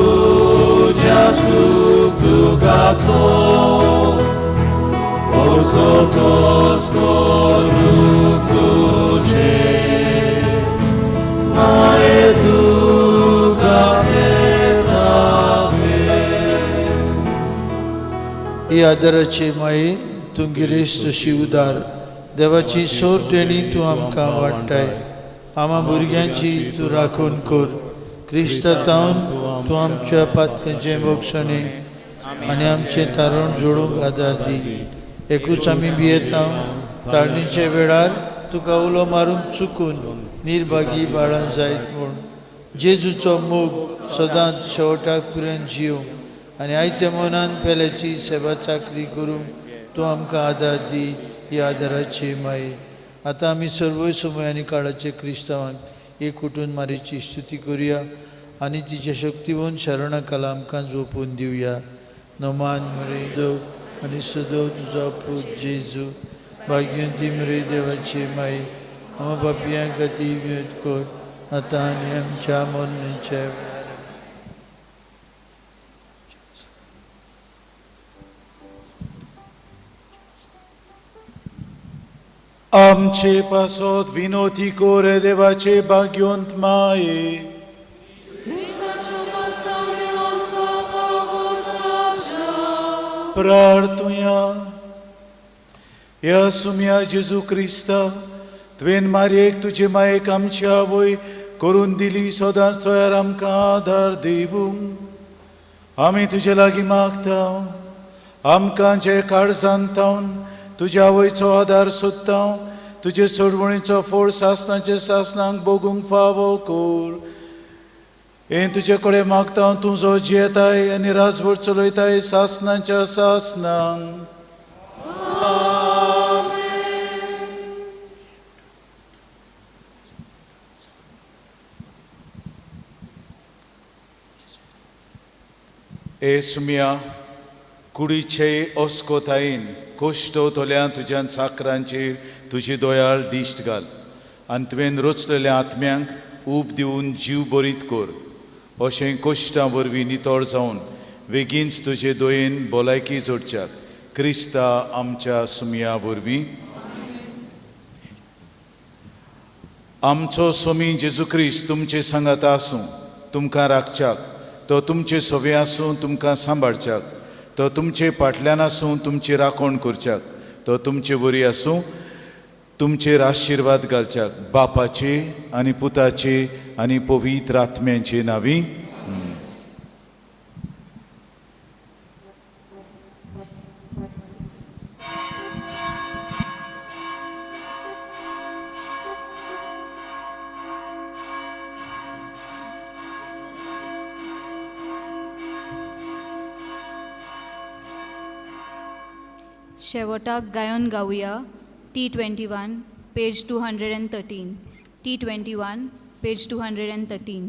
già subjugato, orso tosco tu c'è, ma e tu me. ही आदराची माई तूं गिरेस्त अशी उदार देवाची सोर देणी तूं आमकां वाडटाय. आमा भुरग्यांची तूं राखण कर. क्रिस्तांव तूं आमच्या पातकांचें बोगसणें आनी आमचें तारण जोडूंक आदार दी. एकूच आमी भियेता ताळणीच्या वेळार तुका उलो मारूंक चुकून निर्भागी बाळां जायत म्हूण. जेजूचो मोग सदांच शेवटाक पर्यंत जियोवंक आनी आयत्या मनान पेल्याची सेवा चाकरी करूंक तूं आमकां आदार दी. ही आदाराची माई. आतां आमी सर्वय समय आनी काळाचे क्रिस्तांवांक एक उठून मारीची स्तुती करुया आनी तिच्या शक्तिवंत शरणा खाला आमकां झोपून दिवया. नमान मरे देव आनी सदव तुजो पूत जेजू भाग्यवंती मरे देवाची माई आमा पापयां खातीर विनोद कर आतां आनी आमच्या मरणाच्या वेळार. आमचे पासत विनोती कोर देवाचे भाग्योंत माये. प्रार्थुया. ह्या सुम्या जेजू क्रिस्ता तुवें मारयेक तुजे मायेक आमची आवय करून दिली सदांच तयार आमकां आदार दिवूंक आमी तुजे लागीं मागता. आमकां जे काळजान तावन तुज्या आवयचो आदार सोदता तुजे सोडवणीचो फोड सासनाचे सासनांक भोगूंक फावो कर. हें तुजे कडेन मागता तूं जो जियेताय आनी राजवट चलयताय सासनाच्या सासनांक. ए सुमिया कुडीचे अस्कोतायेन कोश्टवतल्या तुज्या चाकरांचेर तुजी दोयाळ दिश्ट घाल आनी तुवें रचलेल्या आत्म्यांक ऊब दिवन जीव बरीत कर. अशें कोश्टां वरवीं नितळ जावन बेगीनच तुजे दोयेन भलायकी जोडच्याक क्रिस्ता आमच्या सुमिया वरवीं. आमचो सोमी जेजू क्रिस्त तुमचे सांगाता आसूं, तुमकां राखच्याक तो तुमचे सोवे आसूं, तुमकां सांबाळच्याक तो तुमचे फाटल्यान आसूं, तुमची राखण करच्याक तो तुमचे वरी आसूं, तुमचेर आशिर्वाद घालच्याक बापाचे आनी पुताचे आनी पवित्र आत्म्यांचे नांवी. शेवटाक गायन गावया T21 page 213. T21 page 213.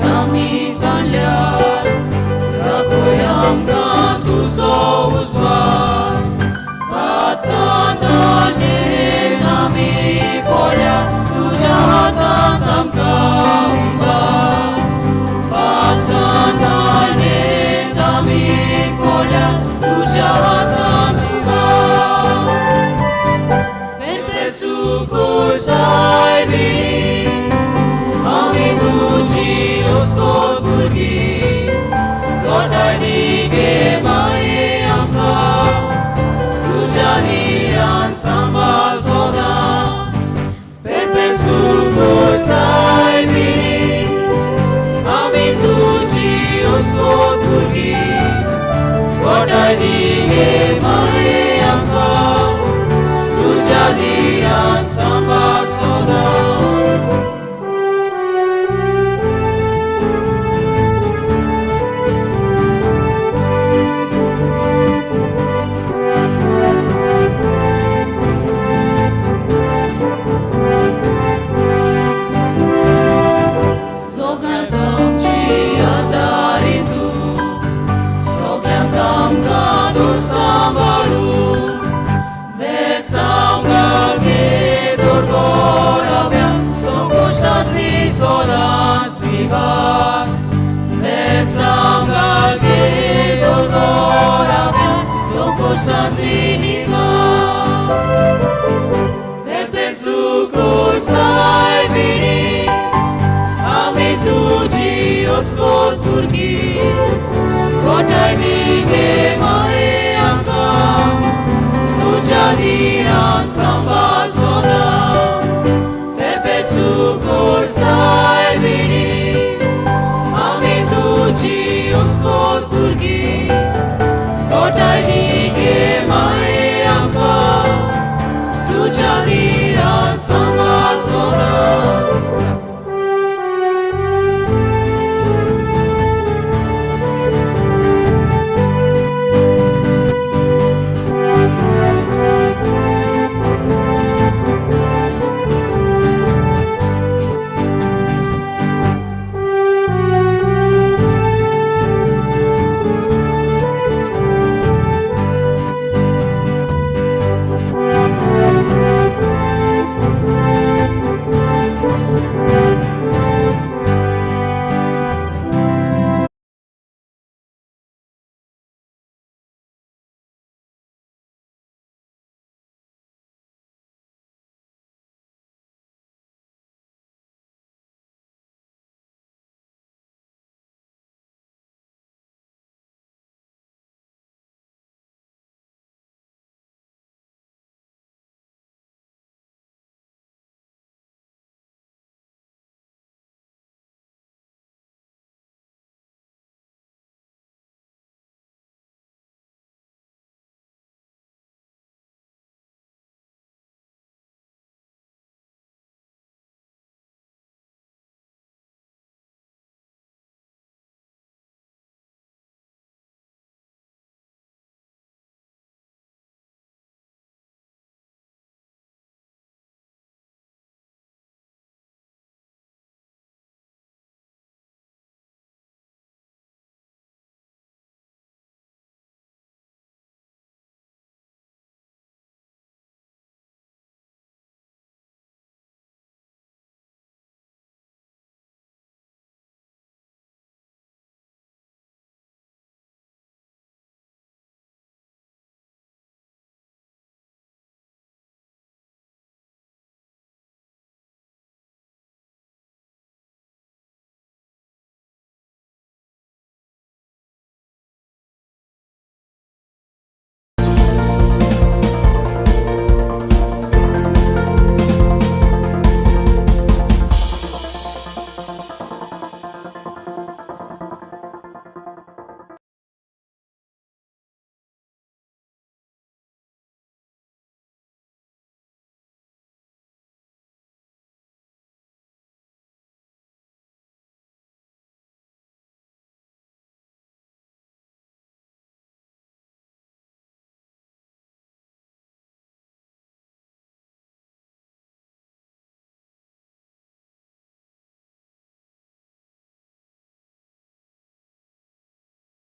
Kami sanliar, rakoyam ka tuzo.